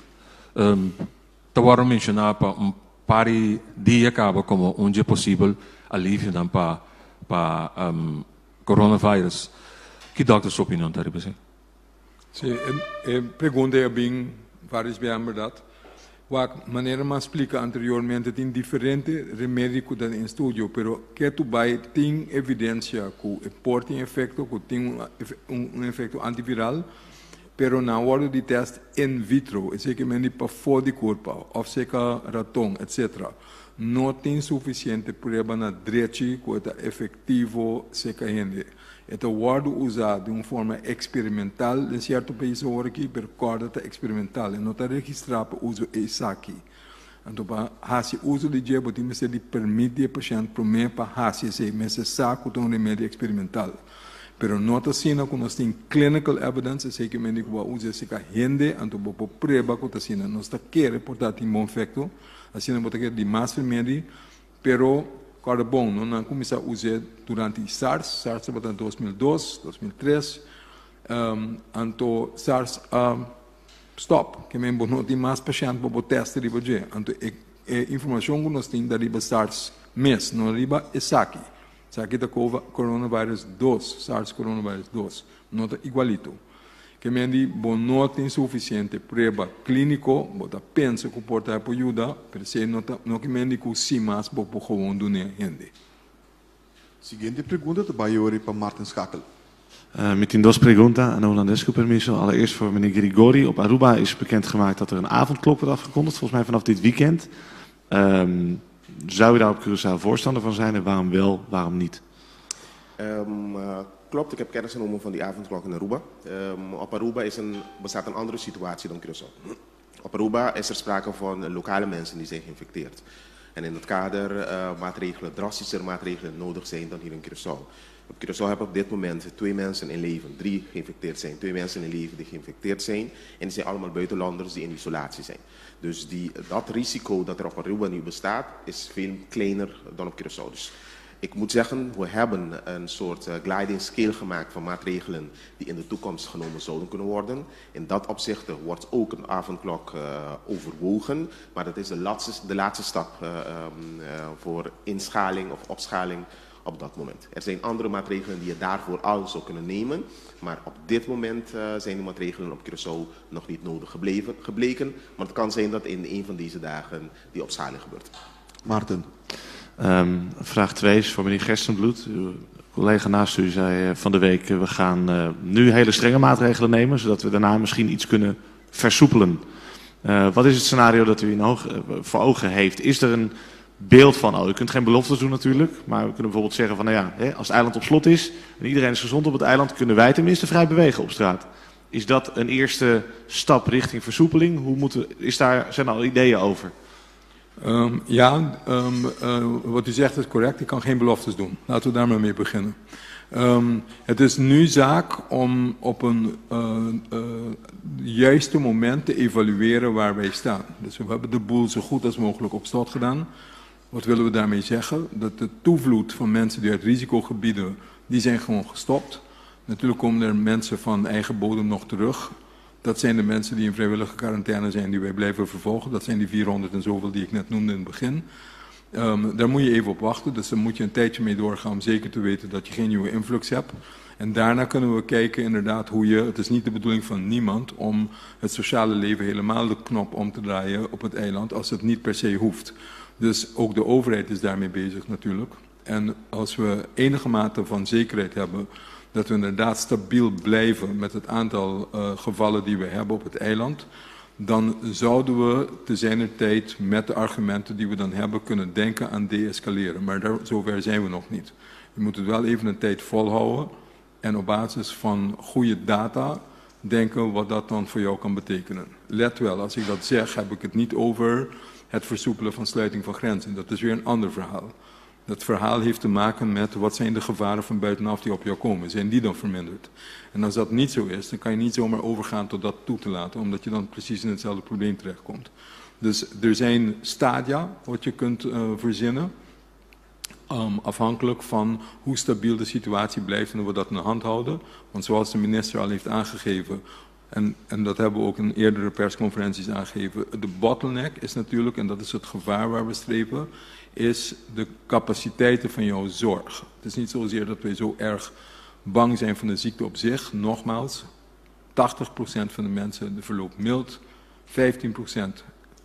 ta wòrdu menshoná pa un par di dia kaba komo un dje posibel alivionan pa pa coronavirus. Ki dòkter su opinion ta riba esei? Sí, e pregunta ei a bin vários biaha en bèrdat. Wak, manera mi a splika anteriormente tin diferente remedi ku ta den estudio, pero ke tu bai tin evidensia ku e por tin efekto, ku tin un efekto antiviral, pero nan a wòrdu di tèst in vitro, esei ke men di pafó di kurpa òf seka raton etsetera. No tin sufisiente prueba na drechi ku e ta efektivo seka hende. E ta wòrdu usá di un forma eksperimental den sierto pais awor aki, pero kòrda ta eksperimental, e no ta registrá pa uso esaki. Anto pa hasi uso di dje bo tin mester di permit di e pashènt promé pa hasi esei, mester sa ku ta un remedi eksperimental. Pero no ta asina ku nos tin clinical evidence, esei ke mende ku bo a usa esei ka hende, anto bo por prueba ku ta asina. Nos ta kere por ta tin bon efekto, asina bo ta kere di mas remedi. Pero, kòrda bon, no nan kuminsá us'é durante SARS, SARS tabata na 2002, 2003, anto SARS a stòp, ke men bo no tin mas pashènt pa bo tèst riba dje. Anto e e informashon ku nos tin ta riba SARS mes, no riba esaki. Esaki ta coronavirus dos, SARS coronavirus dos, no ta igualito. Ke men di bo no tin sufisiente prueba klíniko, bo ta pensa ku por ta por yuda, pero esei no ta no ke men di ku sin mas bo por gewoon dun'é hende. Siguiente pregunta ta bai ori pa Martin Schakel. Mi tin dos pregunta na Hulandes, ku permiso. Allereerst voor meneer Grigori. Op Aruba is bekendgemaakt dat er een avondklok wordt afgekondigd, volgens mij vanaf dit weekend. Zou u daar op Curaçao voorstander van zijn en waarom wel, waarom niet? Klopt, ik heb kennis genomen van die avondklok in Aruba. Op Aruba is een, bestaat een andere situatie dan Curaçao. Op Aruba is er sprake van lokale mensen die zijn geïnfecteerd. En in dat kader maatregelen, drastischer maatregelen nodig zijn dan hier in Curaçao. Op Curaçao hebben op dit moment twee mensen in leven, drie geïnfecteerd zijn, twee mensen in leven die geïnfecteerd zijn. En die zijn allemaal buitenlanders die in isolatie zijn. Dus die, dat risico dat er op Aruba nu bestaat, is veel kleiner dan op Curaçao. Dus ik moet zeggen, we hebben een soort gliding scale gemaakt van maatregelen die in de toekomst genomen zouden kunnen worden. In dat opzicht wordt ook een avondklok overwogen, maar dat is de laatste stap voor inschaling of opschaling op dat moment. Er zijn andere maatregelen die je daarvoor al zou kunnen nemen, maar op dit moment zijn die maatregelen op Curaçao nog niet nodig gebleken. Maar het kan zijn dat in een van deze dagen die opschaling gebeurt. Maarten. Vraag 2 is voor meneer Gerstenbluth. Uw collega naast u zei van de week: we gaan nu hele strenge maatregelen nemen, zodat we daarna misschien iets kunnen versoepelen. Wat is het scenario dat u voor ogen heeft? Is er een beeld van, oh, u kunt geen beloftes doen natuurlijk, maar we kunnen bijvoorbeeld zeggen van, nou ja, hè, als het eiland op slot is en iedereen is gezond op het eiland, kunnen wij tenminste vrij bewegen op straat. Is dat een eerste stap richting versoepeling? Zijn er al ideeën over? Ja, wat u zegt is correct. Ik kan geen beloftes doen. Laten we daar maar mee beginnen. Het is nu zaak om op een juiste moment te evalueren waar wij staan. Dus we hebben de boel zo goed als mogelijk op slot gedaan. Wat willen we daarmee zeggen? Dat de toevloed van mensen die uit risicogebieden, die zijn gewoon gestopt. Natuurlijk komen er mensen van eigen bodem nog terug. Dat zijn de mensen die in vrijwillige quarantaine zijn, die wij blijven vervolgen. Dat zijn die 400 en zoveel die ik net noemde in het begin. Daar moet je even op wachten, dus daar moet je een tijdje mee doorgaan om zeker te weten dat je geen nieuwe influx hebt. En daarna kunnen we kijken inderdaad hoe je, het is niet de bedoeling van niemand om het sociale leven helemaal de knop om te draaien op het eiland als het niet per se hoeft. Dus ook de overheid is daarmee bezig natuurlijk. En als we enige mate van zekerheid hebben dat we inderdaad stabiel blijven met het aantal gevallen die we hebben op het eiland, dan zouden we te zijner tijd met de argumenten die we dan hebben kunnen denken aan deescaleren. Maar zover zijn we nog niet. We moeten het wel even een tijd volhouden en op basis van goede data denken wat dat dan voor jou kan betekenen. Let wel, als ik dat zeg, heb ik het niet over het versoepelen van sluiting van grenzen. Dat is weer een ander verhaal. Dat verhaal heeft te maken met wat zijn de gevaren van buitenaf die op jou komen. Zijn die dan verminderd? En als dat niet zo is, dan kan je niet zomaar overgaan tot dat toe te laten, omdat je dan precies in hetzelfde probleem terechtkomt. Dus er zijn stadia wat je kunt verzinnen. Afhankelijk van hoe stabiel de situatie blijft en hoe we dat in de hand houden. Want zoals de minister al heeft aangegeven, en dat hebben we ook in eerdere persconferenties aangegeven, de bottleneck is natuurlijk, en dat is het gevaar waar we streven, is de capaciteiten van jouw zorg. Het is niet zozeer dat wij zo erg bang zijn van de ziekte op zich. Nogmaals, 80% van de mensen de verloopt mild, 15%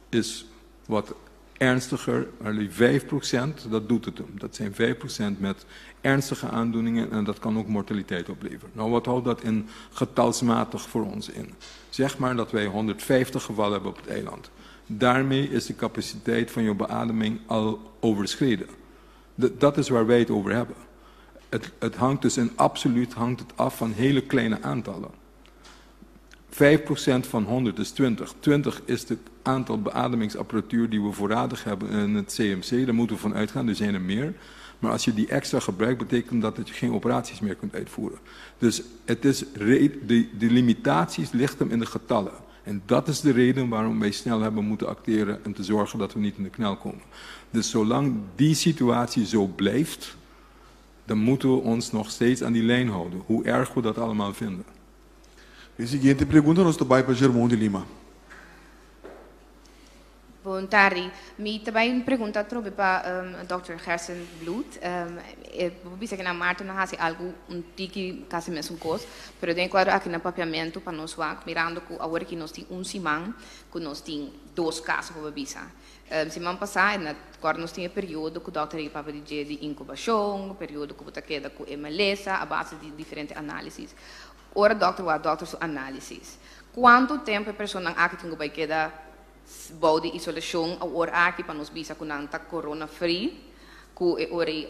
is wat ernstiger, maar die 5%, dat doet het hem. Dat zijn 5% met ernstige aandoeningen en dat kan ook mortaliteit opleveren. Nou, wat houdt dat in getalsmatig voor ons in? Zeg maar dat wij 150 gevallen hebben op het eiland. Daarmee is de capaciteit van je beademing al overschreden. Dat is waar wij het over hebben. Het hangt dus in absoluut hangt het af van hele kleine aantallen. 5% van 100 is 20. 20 is het aantal beademingsapparatuur die we voorradig hebben in het CMC. Daar moeten we van uitgaan, er zijn er meer. Maar als je die extra gebruikt, betekent dat dat je geen operaties meer kunt uitvoeren. Dus het is de limitaties ligt hem in de getallen. En dat is de reden waarom wij snel hebben moeten acteren en te zorgen dat we niet in de knel komen. Dus zolang die situatie zo blijft, dan moeten we ons nog steeds aan die lijn houden. Hoe erg we dat allemaal vinden. E siguiente pregunta nos ta bai pa Germão de Lima. Bon tardi. Mi tambe un pregunta trobe pa Dr. Gerstenbluth. Bo bisa ku na maart nan a hasi algu un tiki kasi mesun kos, pero den kuadro aki na Papiamento pa nos wak, mirando ku awor aki nos tin un siman ku nos tin dos kaso pa bisa. Siman pasá na kòrda nos tin e periodo ku dòkter a papia di dje di inkubashon, periodo ku bo ta keda ku e malesa a base di diferente análisis. Ora dòkter wak dòkter su análisis, kuantu tempu e personanan aki tin ku bai keda bou di isolashon awor aki pa nos bisa ku nan ta corona free, ku e ora ei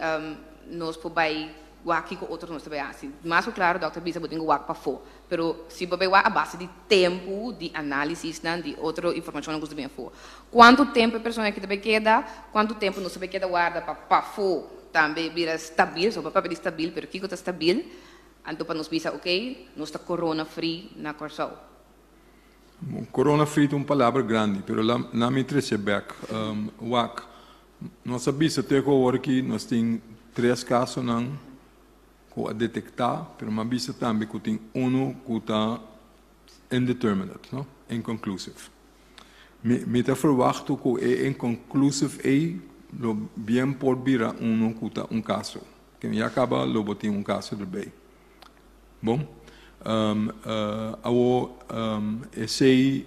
nos por bai wak kiko otro nos ta bai hasi? Mas ku klaro dòkter bisa bo tin ku wak pafó, pero si bo bai wak a base di tempu, di análisisnan, di otro informashonnan ku ta bin afó, kuantu tempu e persona aki ta bai keda, kuantu tempu nos ta bai keda warda pa pafó tambe bira stabil? So bo papia di stabil, pero kiko ta stabil? Anto pa nos bisa ok, nos ta corona free na Kòrsou. Corona free ta un palabra grandi, pero la mi trece bek. Wak, nos a bisa te ku awor aki nos tin tres kasonan ku a detektá, pero mi a bisa tambe ku tin unu ku ta indeterminate, no? Inconclusive. Mi ta verwachtu ku e inconclusive ei lo bien por bira unu ku ta un kaso. Ken ya kaba lo bo tin un kaso erbij. Bon. Awor esei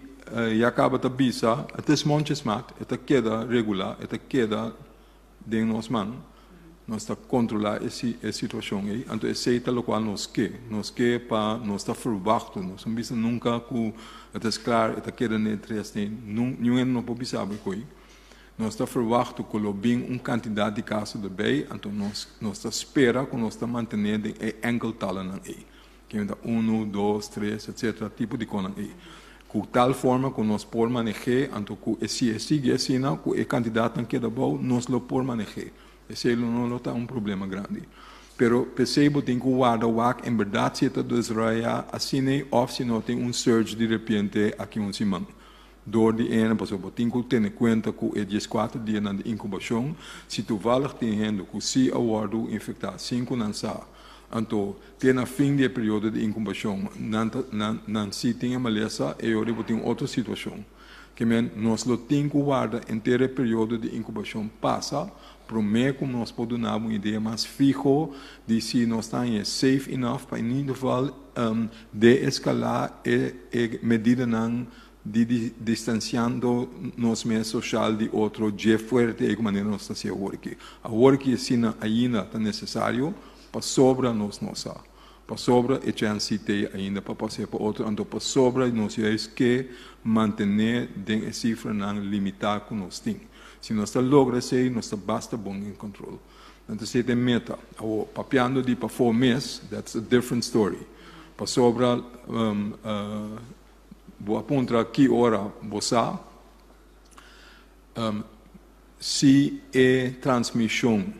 ya kaba ta bisa, het is mondjesmaat, e ta keda regulá, e ta keda den nos man. Nos ta kontrolá e situashon ei. Anto esei ta lokual nos ke. Nos ke pa nos ta ferwachtu. Nos no bisa nunka ku het is klaar, e ta keda na e tres. Niun hende no por bisa bo e koi. Nos ta ferwachtu ku lo bin un kantidat di kaso derbei, anto nos nos ta spera ku nos ta mantené den e enkel talanan ei, kimen ta unu, dos, tres, etsetera, tipo di konan ei. Ku tal forma ku nos por maneh'é, anto ku e si e sigui asina, ku e kantidatnan keda abou, nos lo por maneh'é. Esei lo no lo ta un problema grandi. Pero p'esei bo tin ku warda wak en bèrdat si e ta desroyá asina ei òf si no tin un surge di repente aki un siman. Dor di ene, pasobra bo tin ku tene kuenta ku e dieskuater dianan di inkubashon, si toevallig tin hende ku si a wòrdu infektá sin ku nan sa, anto te na fin di e periodo di inkubashon nan ta nan nan si tin e malesa, e ora bo tin otro situashon. Ke men nos lo tin ku warda henter e periodo di inkubashon pasa promé ku nos por duna bo un idea mas fiho di si nos ta haña safe enough pa in ieder geval de-eskalá e e medidanan Di distansiando nos mes soshal di otro dje fuerte ei ku manera nos ta hasi awor aki. Awor aki asina ainda ta nesesario pasobra nos no sa. Pasobra e chèns si t'ei ainda pa pas'é pa otro, anto pasobra nos juist ke mantené den e sifranan limitá ku nos tin. Si nos ta logra esei nos ta basta bon en kontrol. Anto esei ta e meta. Awor, papiando di pafó mes, that's a different story. Pasobra Bo a puntra ki ora bo sa si e transmishon.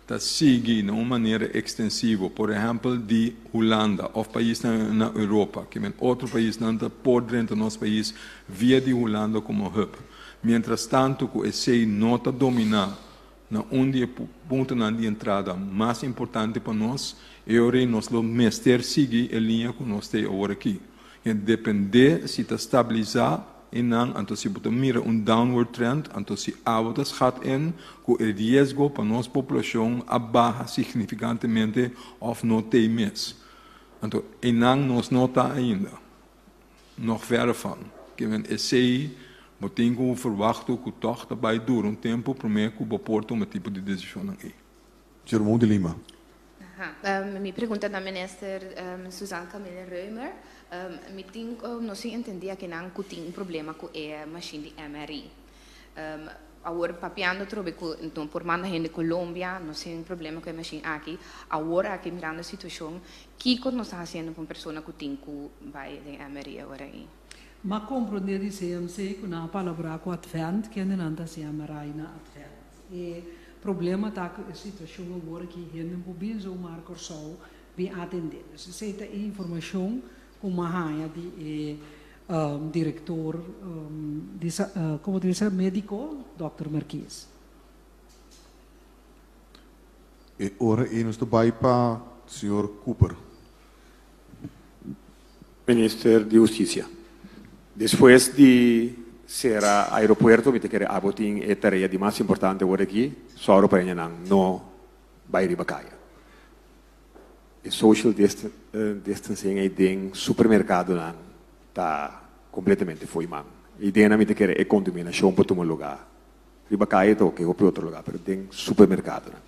ta sigui na un manera ekstensivo, por ehèmpel di Hulanda òf paisnan na Europa, ke men otro paisnan ta por drenta nos pais via di Hulanda komo hub. Mientrastantu ku esei no ta dominá na un di e puntonan di entrada mas importante pa nos, e ora ei nos lo mester sigui e liña ku nos ta ei awor aki. E dependé si ta stabilisá einan, anto si bo ta mira un downward trend, anto si abo ta schat in ku e riesgo pa nos poblashon a baha signifikantemente òf no t'ei mes. Anto einan nos no ta ainda. Nog verre van. Ke men esei bo tin ku verwachto ku tòg ta bai dura un tempu promé ku bo por tuma tipo di desishonnan ei. Jerome de Lima. Aha. Mi pregunta na Minister Suzanne Camille Römer. Mi tin, no sin entendí akinan ku tin un problema ku e machine di MRI. Awor papiando atrobe ku no por manda hende Colombia, nos tin problema ku e machine aki. Awor aki mirando e situashon, kiko nos ta hasiendo pa un persona ku tin ku bai den MRI awor ei? M'a komprondé di CMC ku nan a palabrá ku Advent, kende nan ta hasi MRI na Advent. E problema ta ku e situashon awor aki hende no por bin zomaar Kòrsou bin atendé. Dus esei ta e informashon ku m'a haña di e direktor di komo ta bisa médiko dòkter Merkies. E ora ei nos ta bai pa señor Cooper. Minister di Hustisia, despues di sera aeropuerto mi ta kere abo tin e tarea di mas importante awor aki, sòru pa hendenan no bai riba kaya. E social distancing ei den supermercadonan ta completamente fo'i man. E ideanan mi ta kere e contaminacion por tuma lugar riba caye ta oke hopi otro lugar pero den supermercadonan.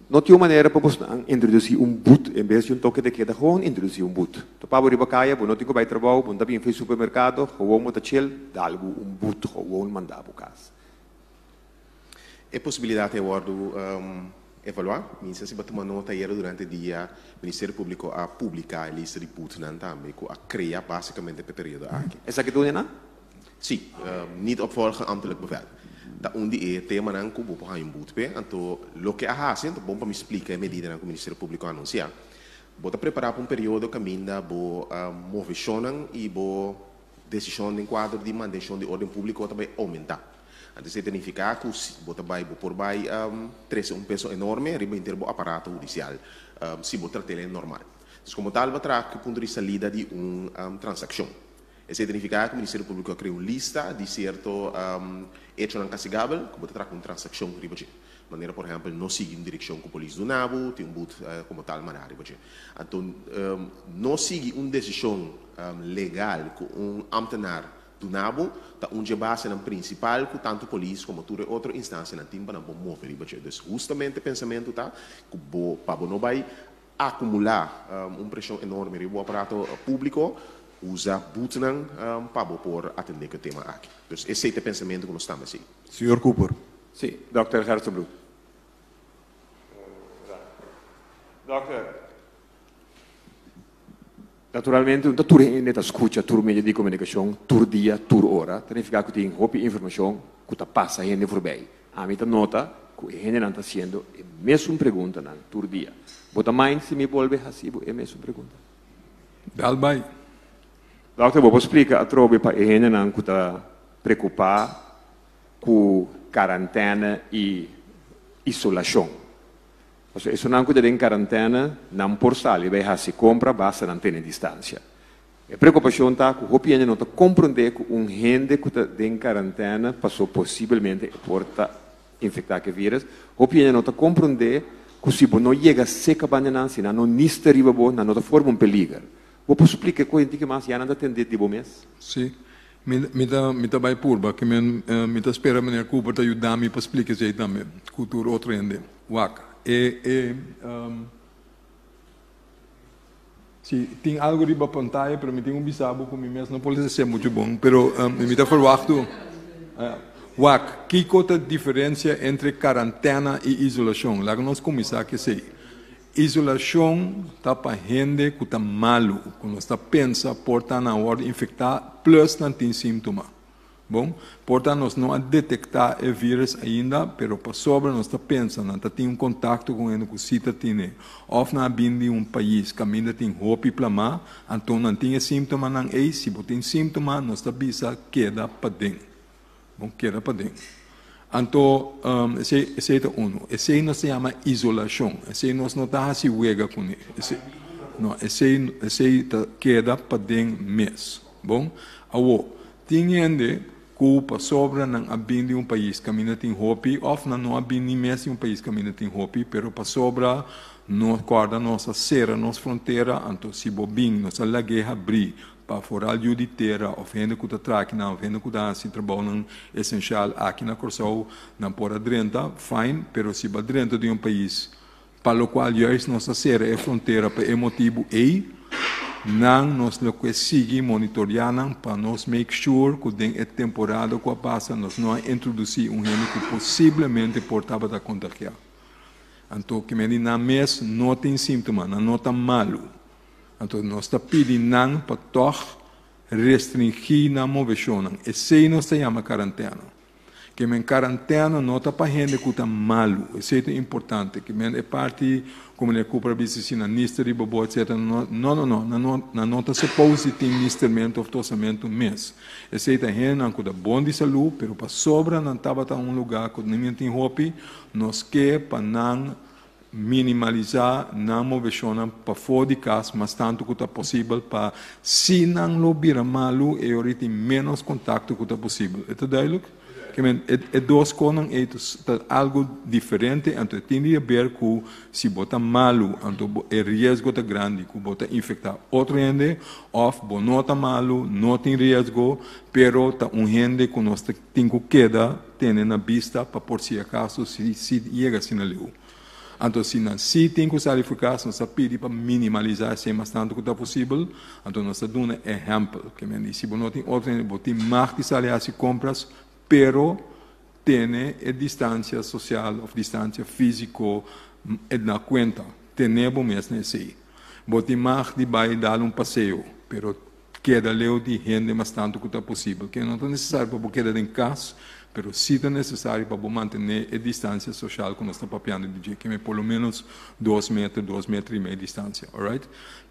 No tin un manera pa bosnan introduci un boet en bes di un toke de keda gewoon introduci un boet. Topa bo riba caya bo no tin cu bay trabou bo no ta bin fey supermercado gewoon bo ta chill dal bo un boet gewoon manda bo cas. E posibilidat ei wòrdu evaluá. Mi sa si bo a tuma nota ayera durante dia Ministerio Públiko a publiká e lista di boetnan tambe ku a krea básikamente pa e periodo aki. Esaki ta un nan? Sí, niet opvolgen ambtelijk bevel. Ta un di e temanan ku bo por haña un boete p'e. Anto loke a hasi, anto bon pa mi splika e medidanan ku Ministerio Públiko a anunsiá. Bo ta prepará pa un periodo kaminda bo moveshonnan i bo desishon den kuadro di mantenshon di órden públiko ta bai oumentá. Anto esei ta nifiká ku si bo ta bai bo por bai trese un peso enorme riba henter bo aparato hudisial si bo trat'el normal. Entonces komo tal bo a traha ku e punto di salida di un transakshon. Esei ta nifiká ku Ministerio Públiko a krea un lista di sierto echonan kastigabel ku bo ta traha ku un transakshon riba dje. Manera por ehèmpel no sigui un direkshon ku polis duna bo, tin un but komo tal mará riba dje. Anto no sigui un desishon legal ku un ámtenar duna bo ta un dje basenan prinsipal ku tantu polis komo tur e otro instansianan tin pa nan por move riba dje. Dus hustamente pensamentu ta ku bo pa bo no bai Akumulá un preshon enorme riba bo aparato públiko, usa butnan pa bo por atendé ku e tema aki. Dus esei ta e pensamentu ku nos ta mester. Señor Cooper. Sí, dòkter Gerstenbluth. Dòkter, naturalmente no ta tur hende ta skucha tur medio di komunikashon tur dia, tur ora. Ta nifiká ku tin hopi informashon ku ta pasa hende forbei. Ami ta nota ku e hendenan ta hasiendo e mesun preguntanan tur dia. Bo ta mind si mi bolbe hasi bo e mesun pregunta? Dal bai. Dòkter, bo por splika atrobe pa e hendenan ku ta preokupá ku karantène i isolashon? Pasobra esunnan ku ta den karantène nan por sali bai hasi kompra basta nan tene distansia. E preokupashon ta ku hopi hende no ta komprondé ku un hende ku ta den karantène paso posibelmente e por ta infektá ku e vírus. Hopi hende no ta komprondé ku si bo no yega seka banda nan, si nan no nista riba bo, nan no ta forma un peliger. Bo por splika e kuenta ki mas ya nan ta tendé di bo mes? Sí. Mi mi ta mi ta bai purba ke men mi ta spera meneer Cooper ta yuda mi pa splika esei tambe ku tur otro hende. Wak e e. Si, tin algo riba pantaya, pero mi tin un bisa bo ku mi mes no por lesa muchu bon, pero mi ta ferwachtu. Wak, kiko ta diferensia entre karantena i isolashon? Laga nos kuminsá ku esei. Isolashon ta pa hende ku ta malu, ku nos ta pensa por ta nan wòrdu infektá plus nan tin síntoma. Bon, por ta nos no a detektá e vírus ainda, pero pasobra nos ta pensa nan ta tin un kontakto ku hende ku sí ta tine òf nan a bini di un pais kaminda tin hopi plamá, anto nan tin e símptomanan ei. Si bo tin símptoma, nos ta bisa keda paden. Bon, keda paden. Anto, esei, esei ta unu. Esei nos ta yama isolashon. Esei nos no ta hasi wega kuné. Esei, no, esei, esei ta keda paden mes. Bon, awor, tin hende ku pasobra nan a bin di un pais kaminda tin hopi, òf nan no a bin ni mes di un pais kaminda tin hopi, pero pasobra nos kòrda nos a sera nos frontera, anto si bo bin nos a lag'é habrí pa foral yu di tera òf hende ku ta traha akinan òf hende ku ta hasi trabounan esenshal aki na Kòrsou, nan por a drenta, fine, pero si bo a drenta di un pais Pa lokual juist nos a sera e frontera pa e motibu ei, nan nos lo ke sigui monitoreá nan pa nos make sure ku den e temporada ku a pasa nos no a introdusí un hende ku posiblemente por tabata kontagiá. Anto ke mende nan mes no tin síntoma, nan no ta malu. Anto nos ta pidi nan pa tòg restringí nan moveshonnan. Esei nos ta yama karantena. Ke men karantena no ta pa hende ku ta malu, esei ta importante. Ke men e parti ku meneer Cooper a bisa si nan nister riba bo etcetera, no no no, nan no nan no ta suppose di tin nistermentu of tosamentu mes. Esei ta hendenan ku ta bon di salú, pero pasobra nan tabata un lugá ku nimen tin hopi, nos ke pa nan Minimalisá nan moveshonnan pafó di kas mas tantu ku ta posibel pa si nan lo bira malu e ora tin ménos kontakto ku ta posibel. E ta duidelijk? Ke men e dos konan ei ta algu diferente anto e tin di haber ku si bo ta malu anto bo e riesgo ta grandi ku bo ta infektá otro hende òf bo no ta malu no tin riesgo pero ta un hende ku nos ta Tin ku keda tene na bista pa por si akaso si si yega asina leu. Anto si nan si tin ku sali for kas nos ta pidi pa minimalisá esei mas tantu ku ta posibel. Anto nos ta duna ehèmpel. Ke men di si bo no tin otro hende bo tin mag di sali hasi kompras pero tene e distansia sosial òf distansia físiko na kuenta. Tene bo mes na esei. Bo tin mag di bai dal un paseo pero Keda leu di hende mas tantu ku ta posibel. Ke no ta nesesario pa bo keda den kas, pero sí ta nesesario pa bo mantené e distansia soshal ku nos ta papiando di dje, keme por lo ménos dos meter, dos meter i mei distansia, alright?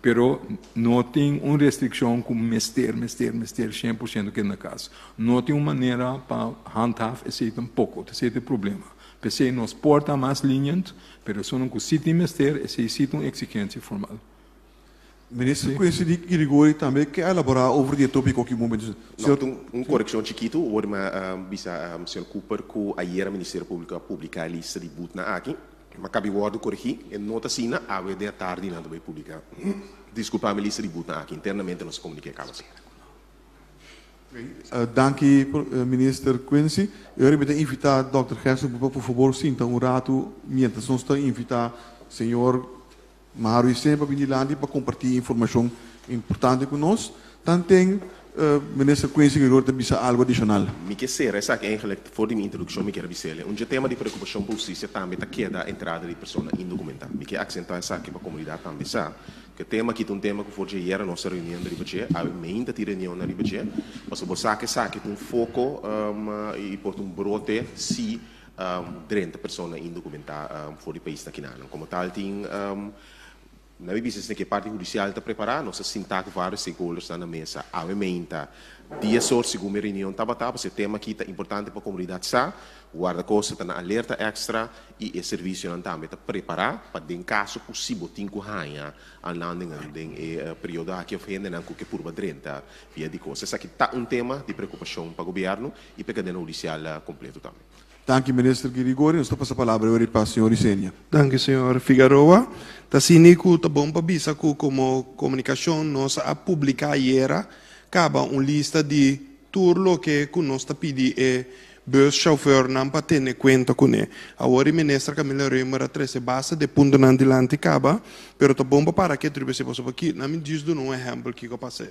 Pero no tin un restrikshon ku mester, mester, mester 100% keda na kas. No tin un manera pa handhaaf esei tampoko, ta esei ta e problema. P'esei nos por ta mas lenient, pero esunnan ku sí tin mester, esei sí ta un eksigensia formal. Minister Quincy di Girigori tambe ke a elaborá over di e tópiko aki un momento. No, ta un korekshon chikitu. Wor mi a bisa señor Cooper ku ayera Ministerio Públiko a publiká e lista di butnan aki. Ma kabi wòrdu koregí, e no ta asina. Awe den atardi nan ta bai publiká, diskulpá mi, lista di butnan aki. Internamente nos a komuniká e kaba. Danki Minister Quincy. E ora mi ta invitá dòkter Gerson pa por fabor sinta un ratu miéntras nos ta invitá señor Maru i semper a bin dilanti pa kompartí informashon importante ku nos. Tanten Minister Quincy Gregorio ta bisa algu adishonal. Mi ke sera esaki eigenlijk for di mi introdukshon mi kier a bis'el. Un dje tema di preokupashon pa hustisia tambe ta keda entrada di persona indokumentá. Mi ke aksentá esaki pa komunidat tambe sa ku e tema aki ta un tema ku for dje yera nos ta reuniendo riba dje, awe meinta tin reunionnan riba dje, pasobra bo sa ku esaki ta un foko i por ta un brote si Drenta persona indocumentá for di pais na kinanan. Como tal tin na mi bisa esne ke parti hudicial ta prepará, nos a sintá ku varios stakeholdersnan na mesa awe meinta dies or segun mi reunion tabata, pasobra e tema aki ta importante pa comunidad sa, guardacosta ta na alerta extra y e servicionan tambe ta prepará pa den caso ku si bo tin ku haña aanlandingen den e periodo aki of hendenan ku ke purba drenta via di costa. Esaki ta un tema di preocupacion pa gobierno y pa e cadena hudicial completo tambe. Danki Minister Girigorie. Nos ta pasa palabra awor pa señor Isenia. Danki señor Figaroa. Ta asina cu ta bon pa bisa cu como comunicacion nos a publica ayera caba un lista di tur loke cu nos ta pidi e buschauffeurnan pa tene cuenta cune. Awor e Minister Camila Römer a trece basta de puntonan dilanti caba, pero ta bon pa para ketu riba esey pasobra aki nan mi djis duna un ehempel kico a pasa.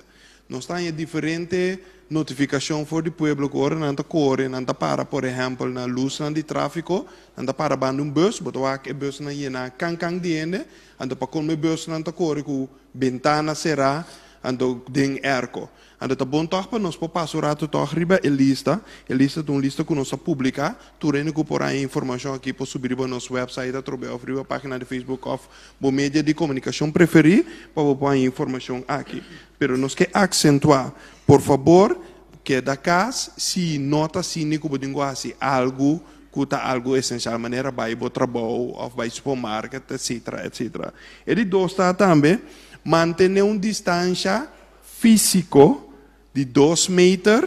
Nos ta haña diferente notifikashon for di pueblo ku ora nan ta kore, nan ta para por ehèmpel na lusnan di tráfiko, nan ta para banda un bùs, bo ta wak e bùsnan yená kan kan di hende, anto pa komo e bùsnan ta kore ku bentana será, anto den airco. Anto ta bon tòg pa nos por pasa un ratu tòg riba e lista. E lista ta un lista ku nos a publiká. Tur hende ku por haña informashon aki por subi riba nos wèpsait atrobe òf riba página di Facebook òf bo media di komunikashon preferí pa bo por haña informashon aki. Pero nos ke aksentuá, por fabor keda kas si no ta sinti ku bo tin ku hasi algu ku ta algu esensial manera bai bo trabou òf bai supermarket etcetera etcetera. E di dos ta tambe mantené un distansha físiko di dos meter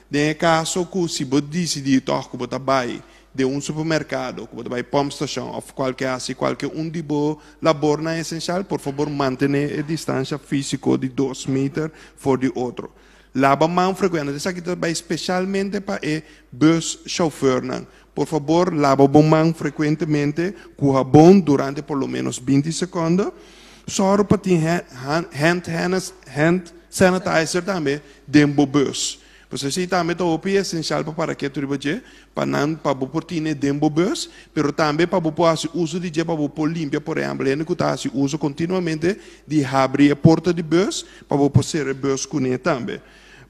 den e kaso ku si bo disidí tòg ku bo ta bai den un supermerkado, ku bo ta bai pòmpstashon òf kualke hasi kualke un di bo labornan esensial, por fabor mantené e distansha físiko di dos meter for di otro. Laba man frekuente. Esaki ta bai spesialmente pa e bùs shòfernan. Por fabor laba bo man frekuentemente ku habon durante por lo ménos 20 sekònde. Sòru pa tin hand sanitizer tambe den bo bùs. Pasobra esei tambe ta hopi esensial pa para ketu riba dje, pa nan pa bo por tine den bo bùs, pero tambe pa bo por hasi uso di dje pa bo por limpia, por ehèmpel hende ku ta hasi uso kontinuamente di habri e porta di bùs pa bo por sera e bùs kuné tambe.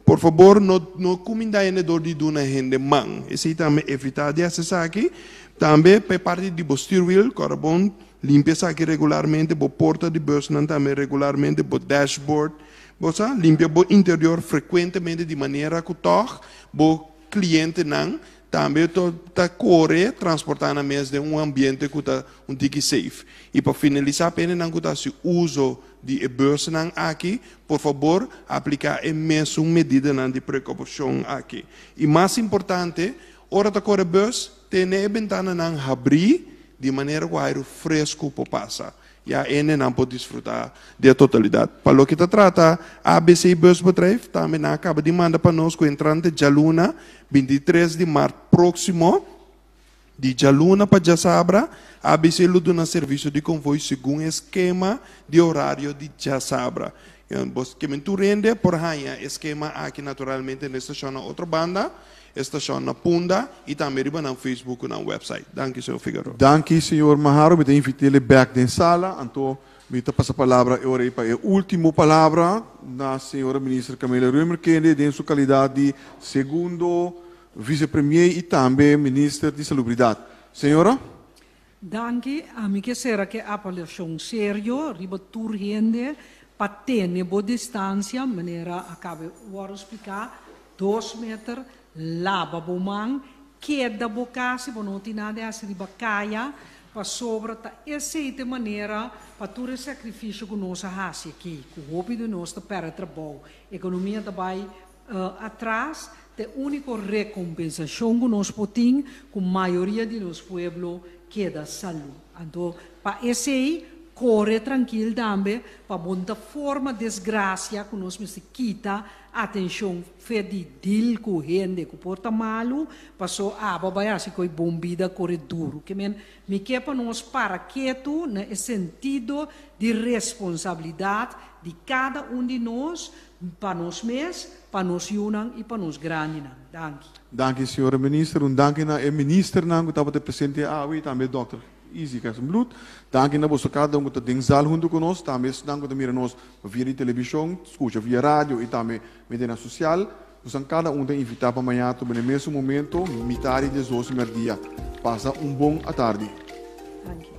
Por fabor no no kuminda hende dor di duna hende man, esei tambe evitá di hasi esaki. Tambe pa e parti di bo stuurwiel, kòrda bon limpia esaki regularmente, bo porta di bùsnan tambe regularmente, bo dashboard. Bo sa limpia bo interior frekuentemente di manera ku tòg bo klientenan tambe ta kore transportá nan mes den un ambiente ku ta un tiki safe. I pa finalisá pa hendenan ku ta hasi uso di e busnan aki, por fabor apliká e mesun medidanan di prekoushon aki. I mas importante, ora ta kore bus, tene e bentananan habrí di manera ku airu fresku por pasa. Ya hendenan por disfrutá di e totalidat. Pa loke ta trata ABC Busbedrijf, tambe nan a kaba di manda pa nos ku entrante djaluna 23 di mart próksimo, di djaluna pa djasabra, ABC lo duna servisio di konvoi segun e skema di orario di djasabra. Bo ke men tur hende por haña e skema aki naturalmente na e stashon na Otrobanda. E stashon na Punda y tambe riba nan Facebook cu nan website. Danki señor Figueroa. Danki señor Maharo, mi ta invitele bek den sala, anto mi ta pasa palabra e ora ei pa e ultimo palabra na señora Minister Camelia Römer kende den su calidad di segundo Vicepremier y tambe Minister di Salubridad. Señora. Danki, ami ke sera ke apelashon serio riba tur hende pa tene bo distansia, manera a kabe wòrdu spliká, 2 meter, laba bo man, keda bo kas si bo no tin nada di hasi riba kaya, pasobra ta esei ta e manera pa tur e sakrifisio ku nos a hasi aki, ku hopi di nos ta pèrdè trabou, ekonomia ta bai atras, ta e úniko rekompensashon ku nos por tin ku mayoria di nos pueblo keda salú. Anto pa esei kore trankil tambe pa bo no ta forma desgrasia ku nos mester kita atenshon fe di deal ku hende ku por ta malu, paso abo bai hasi ku e bon bida kore duru. Ke men mi ke pa nos para ketu na e sentido di responsabilidat di kada un di nos pa nos mes, pa nos yunan i pa nos grandinan. Danki. Danki señora Minister. Un danki na e ministernan ku tabata presente awe i tambe Dòkter Izzy Gerstenbluth. Danki na boso kada un ku ta den zaal huntu ku nos, tambe esnan ku ta mira nos via di televishon, skucha via radio i tambe medianan sosial. Bosan kada un ta invitá pa mañana toba na e mesun momento, mitad di 12 mèrdia. Pasa un bon atardi. Danki.